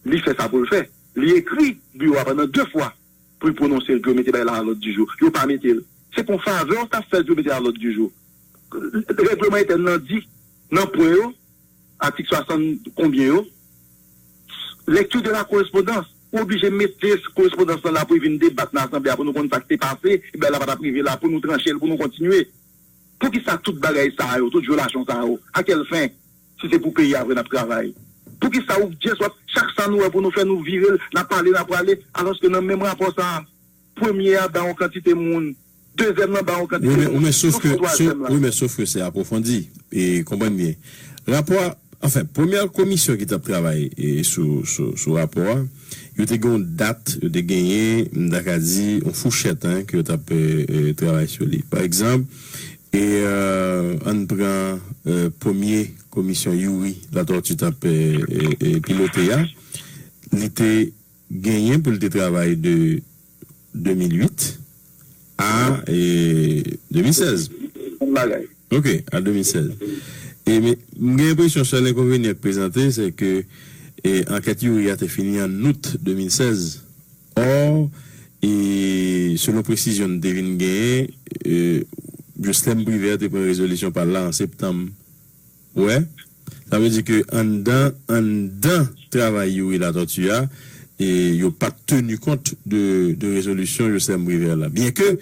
Li fè sa pou l fè. Li ekri biwo a pandan de fwa pou l pwononse l, pou yo mete bagay la a lòd di jou. Yo pa mete l. Se pou yon favè w t ap fè l pou yo mete l a lòd di jou. Règleman entèn nan di, nan pwen yo, atik swasann konbyen yo, lecture de la correspondance. Ou oblije mete korespondans lan la pou l vin debat nan asanble a pou nou konn sa k te pase, e bagay la pa t ap rive la, pou nou tranche l, pou nou kontinye. Poukisa tout bagay sa yo, tout vyolasyon sa yo? A kèl fen? Si se pou peyi a vre n ap travay, poukisa ou just w ap, chak sa nou wè pou nou fè, nou vire l, n ap pale, n ap prale, alòske nan menm rapò sa a, premye a ba yon kantite moun, dezyèm nan ba yon kantite moun, nou fè twazyèm la. Wi, men sof ke, sof, wi, men sof ke se apwofondi. E konprann byen. Rapò a, anfen, premyè komisyon ki t ap travay e sou, sou, sou rapò a, yo te gen yon dat, yo te genyen, m ta ka di, yon fouchèt, en, ke yo t ap e, e, travay sou li. Pa egzanp, e, e, ann pran e, premye komisyon Youri Latortue t ap e, e, e, pilote a, li te genyen pou l te travay de de mil uit a e, de mil sèz. Menm bagay. Ok, a de mil sèz. E, men, m gen enpresyon sèl enkonvenyan k prezante, se ke e, ankèt Youri a te fini an out de mil sèz. Or, e, selon presizyon n te vin genyen, e, Joslèm Privè te pran rezolisyon pa l la an septanm. Ou wè? Sa vle di ke anndan, anndan travay Youri Latortue a, e yo pa t teni kont de, de rezolisyon Joslèm Privè la. Byenke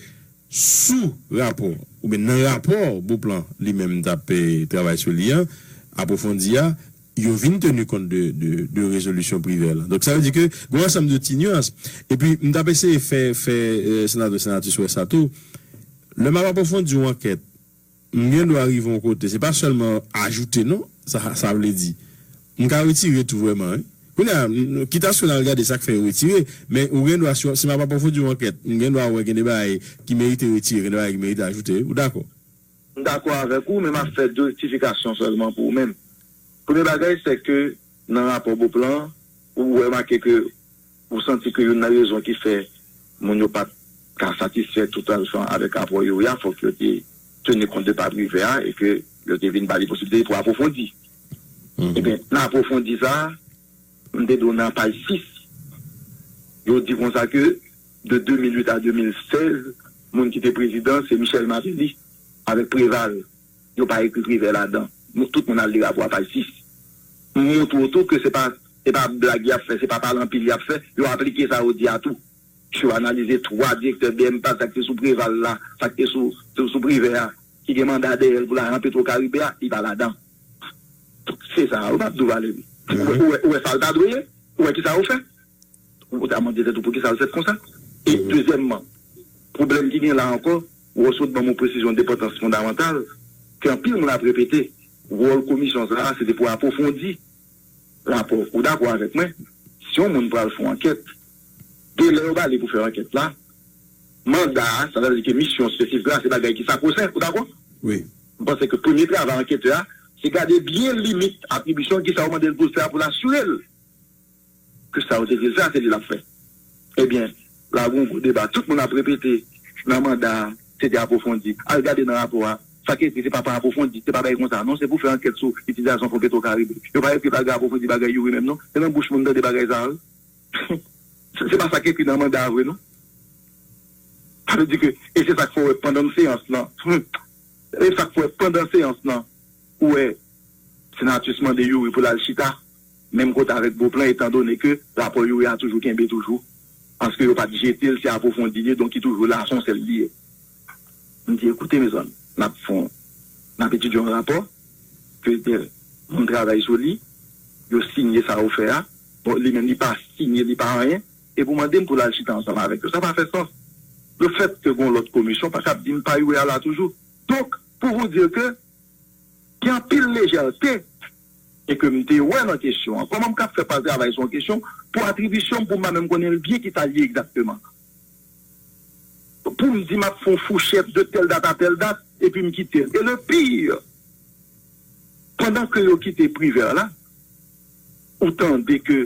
sou rapò, oubyen nan rapò Beauplan li menm t ap e, travay sou li an, apwofondi a, yo vin teni kont de, de, de rezolisyon Privè la. Donk, sa vle di ke gen yon ansanm de ti nyans. Epi, m t ap eseye fè, fè e, senatè Senatus wè sa tou. Lè m ap apwofondi yon ankèt, m gen dwa rive yon kote. Se pa sèlman ajoute non, sa, sa vle di. M ka retire tou vrèman, wi. Kounye a, m, m, kit a si w al gade sa k fè yo retire, men ou gen dwa, si, si m ap apwofondi yon ankèt, m gen dwa wè gen de bagay ki merite retire, gen de bagay ki merite ajoute, wi. Ou dakò? M dakò avèk ou, men m ap fè de rektifikasyon sèlman pou ou menm. Premye bagay, se ke nan rapò Beauplan, ou remake ke ou santi ke youn nan rezon ki fè moun yo pa t ka satisfè totalman avèk rapò Youri a, fòk yo te teni kont de pa Privè a e ke yo te vin ba li posiblite pou apwofondi. Ebyen, nan apwofondi sa a, m te di w nan paj sis, yo di konsa ke de de mil uit a de mil sèz, moun ki te prezidan, se Michel Martelly avèk Préval. Yo pa ekri Privè ladan. Nou, tout moun al li rapò a paj sis. M montre w tou ke se pa, se pa blag y ap fè, se pa pale anpil y ap fè. Yo aplike sa yo di a tou. Si w analize twa direktè B M P a, sa k te sou Préval la, sa k te sou, sou, sou Privè a, ki gen manda dèyè l pou lajan Petro Caribe a, li pa ladan. Se sa, ou p ap di w pale wi. Ou wè, ou wè, ou wè sa l ta dwe ye? Ou wè ki sa yo fè? Ou ta mande tèt ou poukisa l fèt konsa. E dezyèmman, pwoblèm ki gen la ankò, ou sot ban m yon presizyon de enpòtans fondamantal ke anpil moun ap repete. Wòl komisyon sa a, se te pou apwofondi rapò. Ou dakò avèk mwen? Si yon moun pral fè yon ankèt, de lè yo ba li pou fè ankèt la, manda a, sa vle di ke misyon espesifik la, se bagay ki sakwosen. Ou dakò? Wi. M panse ke premye travay anketè a, se gade byen limit atribisyon, kisa yo mande l pou l fè a pou l asire l ke sa yo te di l fè a, se li l ap fè. Ebyen, la gen yon gwo deba. Tout moun ap repete nan manda a, se te apwofondi. Al gade nan rapò a, sa ki ekri, se pa pa apwofondi, se pa bagay konsa, non, se pou fè ankèt sou itilizasyon fon Petro Caribe. Yo pa ekri bagay apwofondi, bagay Youri menm, non. Se nan bouch moun tande bagay sa a, wi. Se, se pa sa ki ekri nan manda a vre, non. Sa vle di ke, e se sa k fè w wè pandan seyans lan, hmm, e sa k fè w wè pandan seyans lan, ou wè Senatus mande Youri pou l al chita menm kote avèk Beauplan, etandone ke rapò Youri a toujou kenbe toujou, paske yo pa t jete l, se apwofondi l ye, donk li toujou la, se yon sèl li ye. M di, ekoute, mezanmi, n ap fè yon, n ap etidye yon rapò, ke de moun travay sou li, yo siyen sa yo fè a. Bon, li menm, li pa siyen, li pa anyen, epi w mande m pou l al chita ansanm avèk yo. Sa pa fè sans. Lefètke gen yon lòt komisyon, pa ka ap di m pa Youri a la toujou. Donk, pou vous dire que gen anpil lejète e ke m te wè nan kesyon an. Kòman m ka fè pa travay sou yon kesyon pou atribisyon m, pou m pa menm konnen l byen kisa l ye egzakteman? Pou m di m ap fè yon fouchèt de tèl dat a tèl dat, epi m kite l. E le pire, pandan ke yo kite Privè la, ou tande ke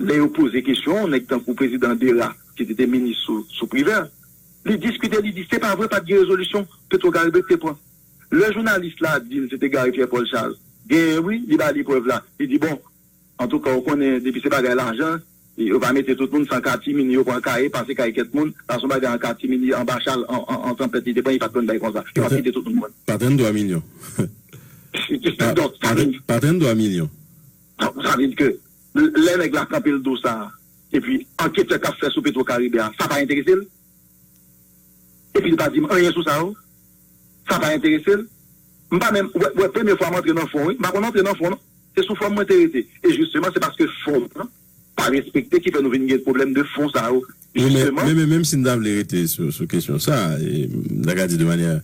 lè yo poze kesyon, nèg tankou prezidan Dera, ki te, te minis sou, sou Privè, li diskite, li di, se pa vre, pa t gen rezolisyon Petro Caribe ki te pran. Lè jounalis la di l se te Gary Pierre Paul Charles, genyen wi, li ba li prèv la. Li di, bon, Antouka, ou konnen, depi se bagay lajan, yo pa mete tout moun san katimini, yo pran kaye, pase kay kèk moun, sa se yon bagay an katimini, anba chal, an, an, an tanpèt, li te pran, li pa t konn bay konsa. Yo pa kite tout moun mwen. Pa tann twa milyon. Donk, sa vin, pa tann twa milyon. Donk, sa vin ke lè nèg la kanpe l do sa, epi anketè k ap fè sou Petro Karibe a, sa pa enterese l. Epi li pa di m anyen sou sa yo. Sa pa enterese l. M pa menm, wè, wè, premye fwa m antre nan fon, wi. M pa konn antre nan fon, non. Se sou fòm mwen te rete. E jisteman, se paske fòm nan pa respekte ki fè nou vin gen pwoblèm de fon sa yo. Wi, men, jisteman, men, men, menm si n ta vle rete sou, sou kesyon sa, e, m ta ka di de manyè,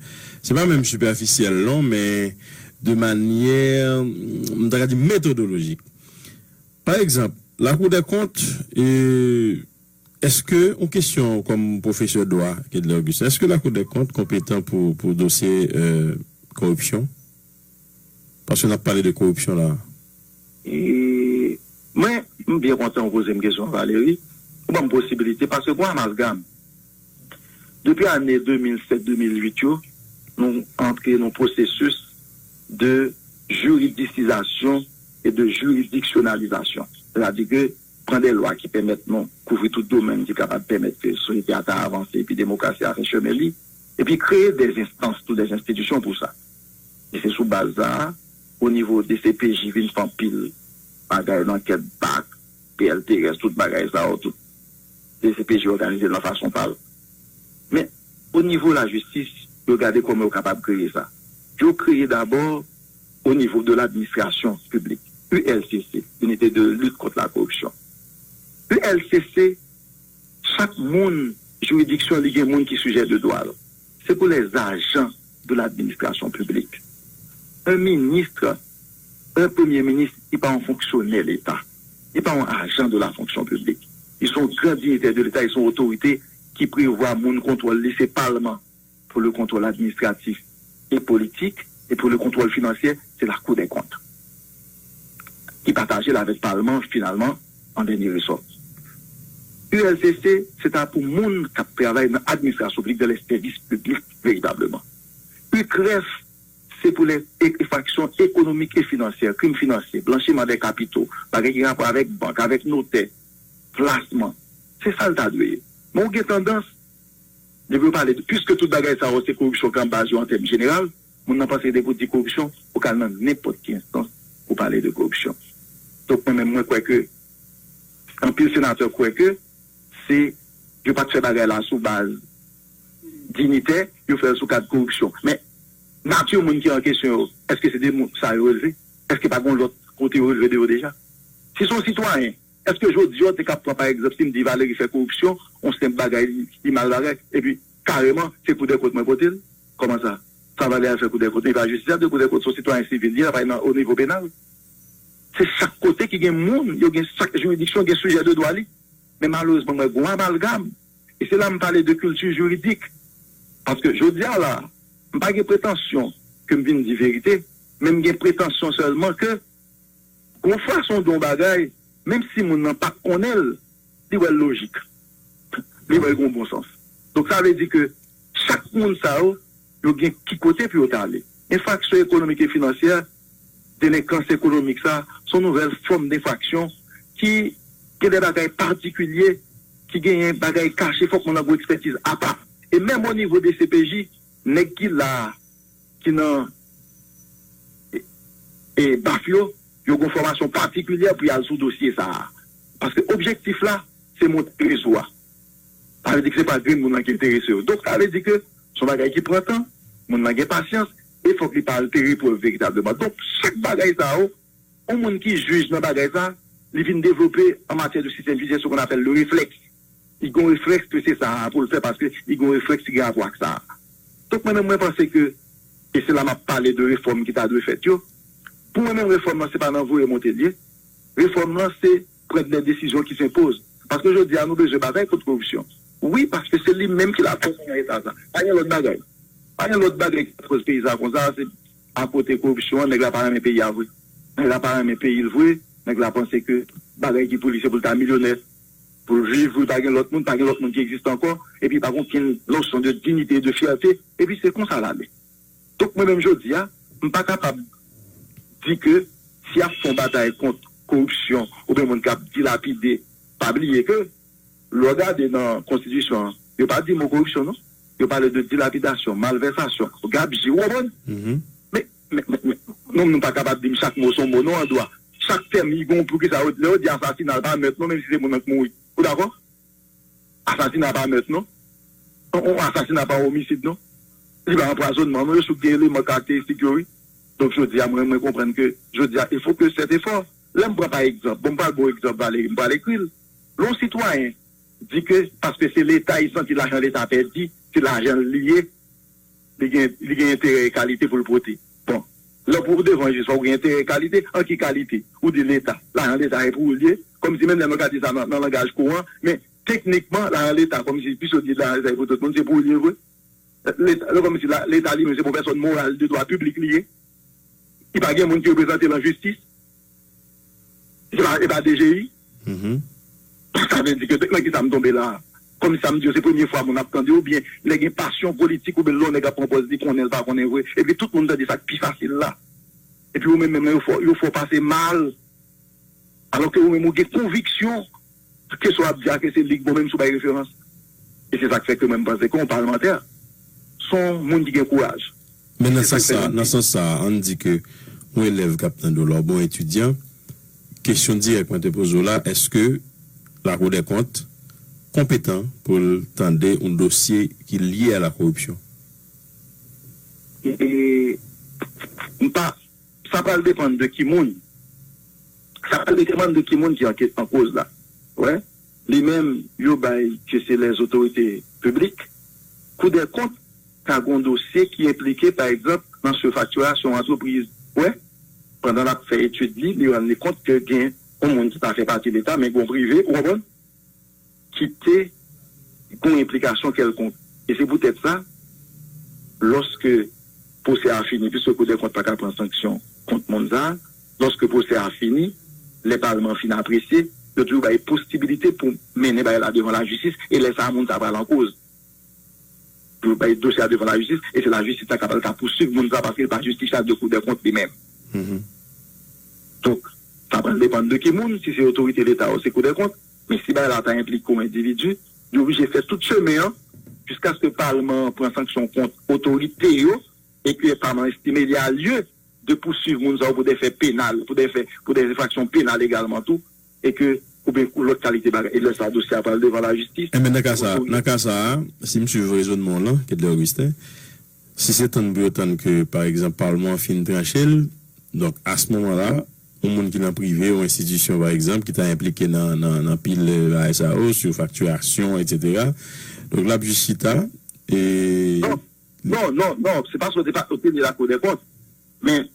se pa menm sipèfisyèl, non, men de manyè, m ta ka di metodolojik. Pa egzanp, Lakou dè kont, e, èske yon kesyon kòm pwofesè dwa, Kedlè Augustin, èske Lakou dè kont konpetan pou, pou dosye, e, koripsyon? Paske n ap pale de koripsyon la. E, mwen, m byen kontan ou poze m kesyon, Valery. Ou ban m posibilite, paske gon amalgam. Depi ane de mil sèt, de mil uit yo, nou antre nan pwosesis de jiridisizasyon e de jiridiksyonalizasyon. Sètadi ke pran de lwa ki pèmèt nou kouvri tout domèn ki kapab pèmèt ke sosyete a ta avanse epi demokrasi a fè chemen li, epi kreye de enstans tou, de enstitisyon pou sa. E se sou baz sa a, o nivo de D C P J vin fè anpil bagay nan kèk bak, P L T S, tout bagay sa yo, tout D C P J òganize l nan fason pa l. Men, o nivo lajistis, yo gade kòman yo kapab kreye sa. Yo kreye dabò o nivo de ladministrasyon piblik, U L C C, Unité de lutte contre la corruption. U L C C, chak moun, jiridiksyon li gen moun ki sijè de dwa l. Se pou les agents de l'administration publique. Un ministre, un premye minis, li pa yon fonksyonè Leta. Li pa yon ajan de la fonction publique. Li se yon gran dignitè de Leta, li se yon otorite ki prevwa moun kontwòl li, se palman pou le contrôle administratif et politique, et pour le contrôle financier, c'est la Cour des comptes, ki pataje l avèk palman, finalman, an dènye resò. U L C C, se ta pou moun k ap travay nan administrasyon piblik, dans les services publics, veritableman. U C R E F, se pou les infractions économiques et financières, krim finansye, blanchiman de kapito, bagay ki gen rapò avèk bank, avèk notè, plasman. Se sa l ta dwe ye. Men ou gen tandans, depi yo pale, piske tout bagay sa yo se koripsyon k an baz yo an tèm jeneral, moun nan panse depi w di koripsyon, ou ka al nan nenpòt ki enstans pou pale de koripsyon. Donk, mwen menm, mwen kwè ke, anpil senatè kwè ke se, yo pa t fè bagay la sou baz dinitè, yo fè l sou kad koripsyon. Men, nati moun ki an kesyon yo, èske se de moun sa yo relve? Èske pa gen lòt kote yo relve de yo deja? Si se yon sitwayen, èske jodi a w te ka pran, pa egzanp, si m di Valery fè koripsyon, yon senp bagay, li, li mal bagay, epi kareman, se Kou dè kont mwen pote l? Kòman sa? Sa Valery al fè Kou dè kont? Li pa jistis, de Kou dè kont, se yon sitwayen sivil, li travay nan, o nivo penal. Se chak kote ki gen moun, yo gen chak jiridiksyon, gen sijè de dwa li. Men malerezman, mwen gen yon amalgam. E se la m pale de kilti jiridik. Paske jodi a la, m pa gen pretansyon ke m vin di verite, men m gen pretansyon sèlman ke gon fason de yon bagay, menm si moun nan pa konnen l, li wè l lojik. Li wè l gon bon sans. Donk, sa vle di ke chak moun sa yo, yo gen ki kote pou yo t ale. Enfraksyon ekonomik e finansyè, delenkans ekonomik sa, se yon nouvèl fòm denfraksyon ki gen de bagay patikilye, ki genyen bagay kache, fòk moun nan gon ekspètiz apa. E menm o nivo de C P J, nèg ki la a, ki nan, e, e, baf yo, yo gon fòmasyon patikilyè pou y al sou dosye sa a. Paske objektif la, se monte rezo a. Sa vle di ke se pa grenn moun nan ki enterese yo. Donk, sa vle di ke se yon bagay ki pran tan, moun nan gen pasyans, e fòk li pa altere prèv veritableman. Donk, chak bagay sa yo, yon moun ki jij nan bagay sa, li vin devlope an matyè de sistèm jidisyè ce qu'on appelle le réflexe. Li gon reflèks ke se sa a pou l fè paske li gon reflèks ki gen rapò ak sa a. Donk, mwen menm, mwen panse ke, e se la m ap pale de refòm ki ta dwe fèt yo. Pou mwen menm, refòm nan, se pa nan voye monte l ye. Refòm nan, se pran de desizyon ki senpoz. Paske jodi a, nou bezwen batay kont koripsyon. Wi, paske se li menm ki la fè nou nan eta sa. Pa gen lòt bagay. Pa gen lòt bagay ki koz peyi sa konsa, se akote koripsyon an, nèg la pa renmen peyi a vre. Nèg la pa renmen peyi l vre, nèg la panse ke bagay ki pou li, se pou l ta milyonè, pou l viv, pou l pa gen lòt moun, pa gen lòt moun ki egziste ankò, epi pa gen okenn nosyon de dignité e de fierté, epi se konsa l ale. Donk, mwen menm jodi a, m pa kapab di ke si y ap fè yon batay kont koripsyon, oubyen moun k ap dilapide, pa bliye ke lè w gade nan konstitisyon an, yo pa di mo koripsyon non. Yo pale de dilapidasyon, malvèsasyon, gabji, ou konprann? Men, men, men, men, nou, nou pa kapab di m chak mo se yon mo non an dwa. Chak tèm, li gen yon poukisa yo, lè yo di asasina, l pa mèt non, menm si se moun nan k mouri. Ou dakò? Asasina pa mèt non. On, on asasina pa omisid non. Li pa anpwazònman non, yo sou gen eleman karakteristik yo wi. Donk jodi a mwen, mwen konprann ke jodi a, il faut que cet effort, lè m pran pa egzanp, bon, m pral ba w egzanp Valéry, m pral ekri l. Lè yon sitwayen di ke paske se Leta, li santi lajan Leta pèdi, se lajan l li ye, li gen, li gen enterè egalite pou l pote. Bon, lè pou w devan jij, fòk w gen enterè egalite. An ki kalite? Ou di Leta, lajan Leta e pou ou l ye. Kòmsi menm lè nou ka di sa nan, nan langaj kouran, men teknikman, lajan Leta, kòmsi, piske w di lajan Leta e pou tout moun, se pou ou l ye vre. Leta, se kòmsi la, Leta li menm, se pwofesè moral de dwa piblik li ye. Li pa gen moun ki reprezante l an jistis. Se pa, e pa D G I. Sa vle di ke nan ki sa m tonbe la a? Kòm sa m di yo, se premye fwa moun ap tande, oubyen lè gen pasyon politik, oubyen lè yon nèg ap pran pòz li konnen l pa konnen vre, epi tout moun tande sa k pi fasil la. Epi ou menm, menm nan, yo fè w, yo fè w pase mal. Alòske ou menm ou gen konviksyon ke sa w ap di a ke se li k bon, menm si w bay referans. E se sa k fè ke mwen m panse ke yon palmantè se yon moun ki gen kouraj. Men nan sans sa, nan sans sa, ann di ke yon elèv k ap tande w la, oubyen yon etidyan, kesyon dirèk mwen te poze w la, èske Lakou dè kont konpetan pou l tande yon dosye ki lye a la koripsyon? E, m pa, sa pral depann de ki moun. Sa pral depann de ki moun ki an, an koz la. Wè, li menm, yo bay ke se lèzotorite piblik. Kou dè kont ka gen yon dosye ki enplike, pa egzanp, nan sifaktirasyon yon antrepriz. Wè, pandan l ap fè etid li, li rann li kont ke gen yon moun ki pa fè pati Leta, men gen yon prive, ou konprann, ki te gen yon enplikasyon kèlkonk. E se poutèt sa, lòske pwosè a fini, piske Kou dè kont pa ka pran sanksyon kont moun sa a, lòske pwosè a fini, lè palman an fin apresye, yo toujou bay posibilite pou mennen bagay la devan lajistis, e lè sa a, moun sa a pral an koz. Pou yo bay dosye a devan lajistis, e se lajistis la k ap al ka pouswiv moun sa a, paske l pa jistifyab de Kou dè kont li menm. Donk, sa pral depann de ki moun, si se otorite Leta ou se Kou dè kont, men si bagay la ta enplike yon endividi, yo oblije fè tout chemen an, jiskaske palman an pran sanksyon kont otorite yo, e ke palman an estime li a lye de pouswiv moun sa yo pou de fè penal, pou de fè, pou de enfraksyon penal egalman tou, e ke, oubyen lòt kalite bagay. E lè sa a, dosye a pral devan lajistis. Enben, nan ka sa, nan ka sa a, si m swiv rezònman w lan, Kedley Augustin, si se tann pou yo tann ke, pa egzanp, palman an fin tranche l, donk, a se moman la, yon moun ki nan prive, yon enstitisyon, pa egzanp, ki ta enplike nan, nan, nan pil bagay sa yo, sou faktirasyon, etsetera. Donk, l ap jis chita, e. Non, non, non, non, se pa sa, se pa, se pa, se pa, se pa, men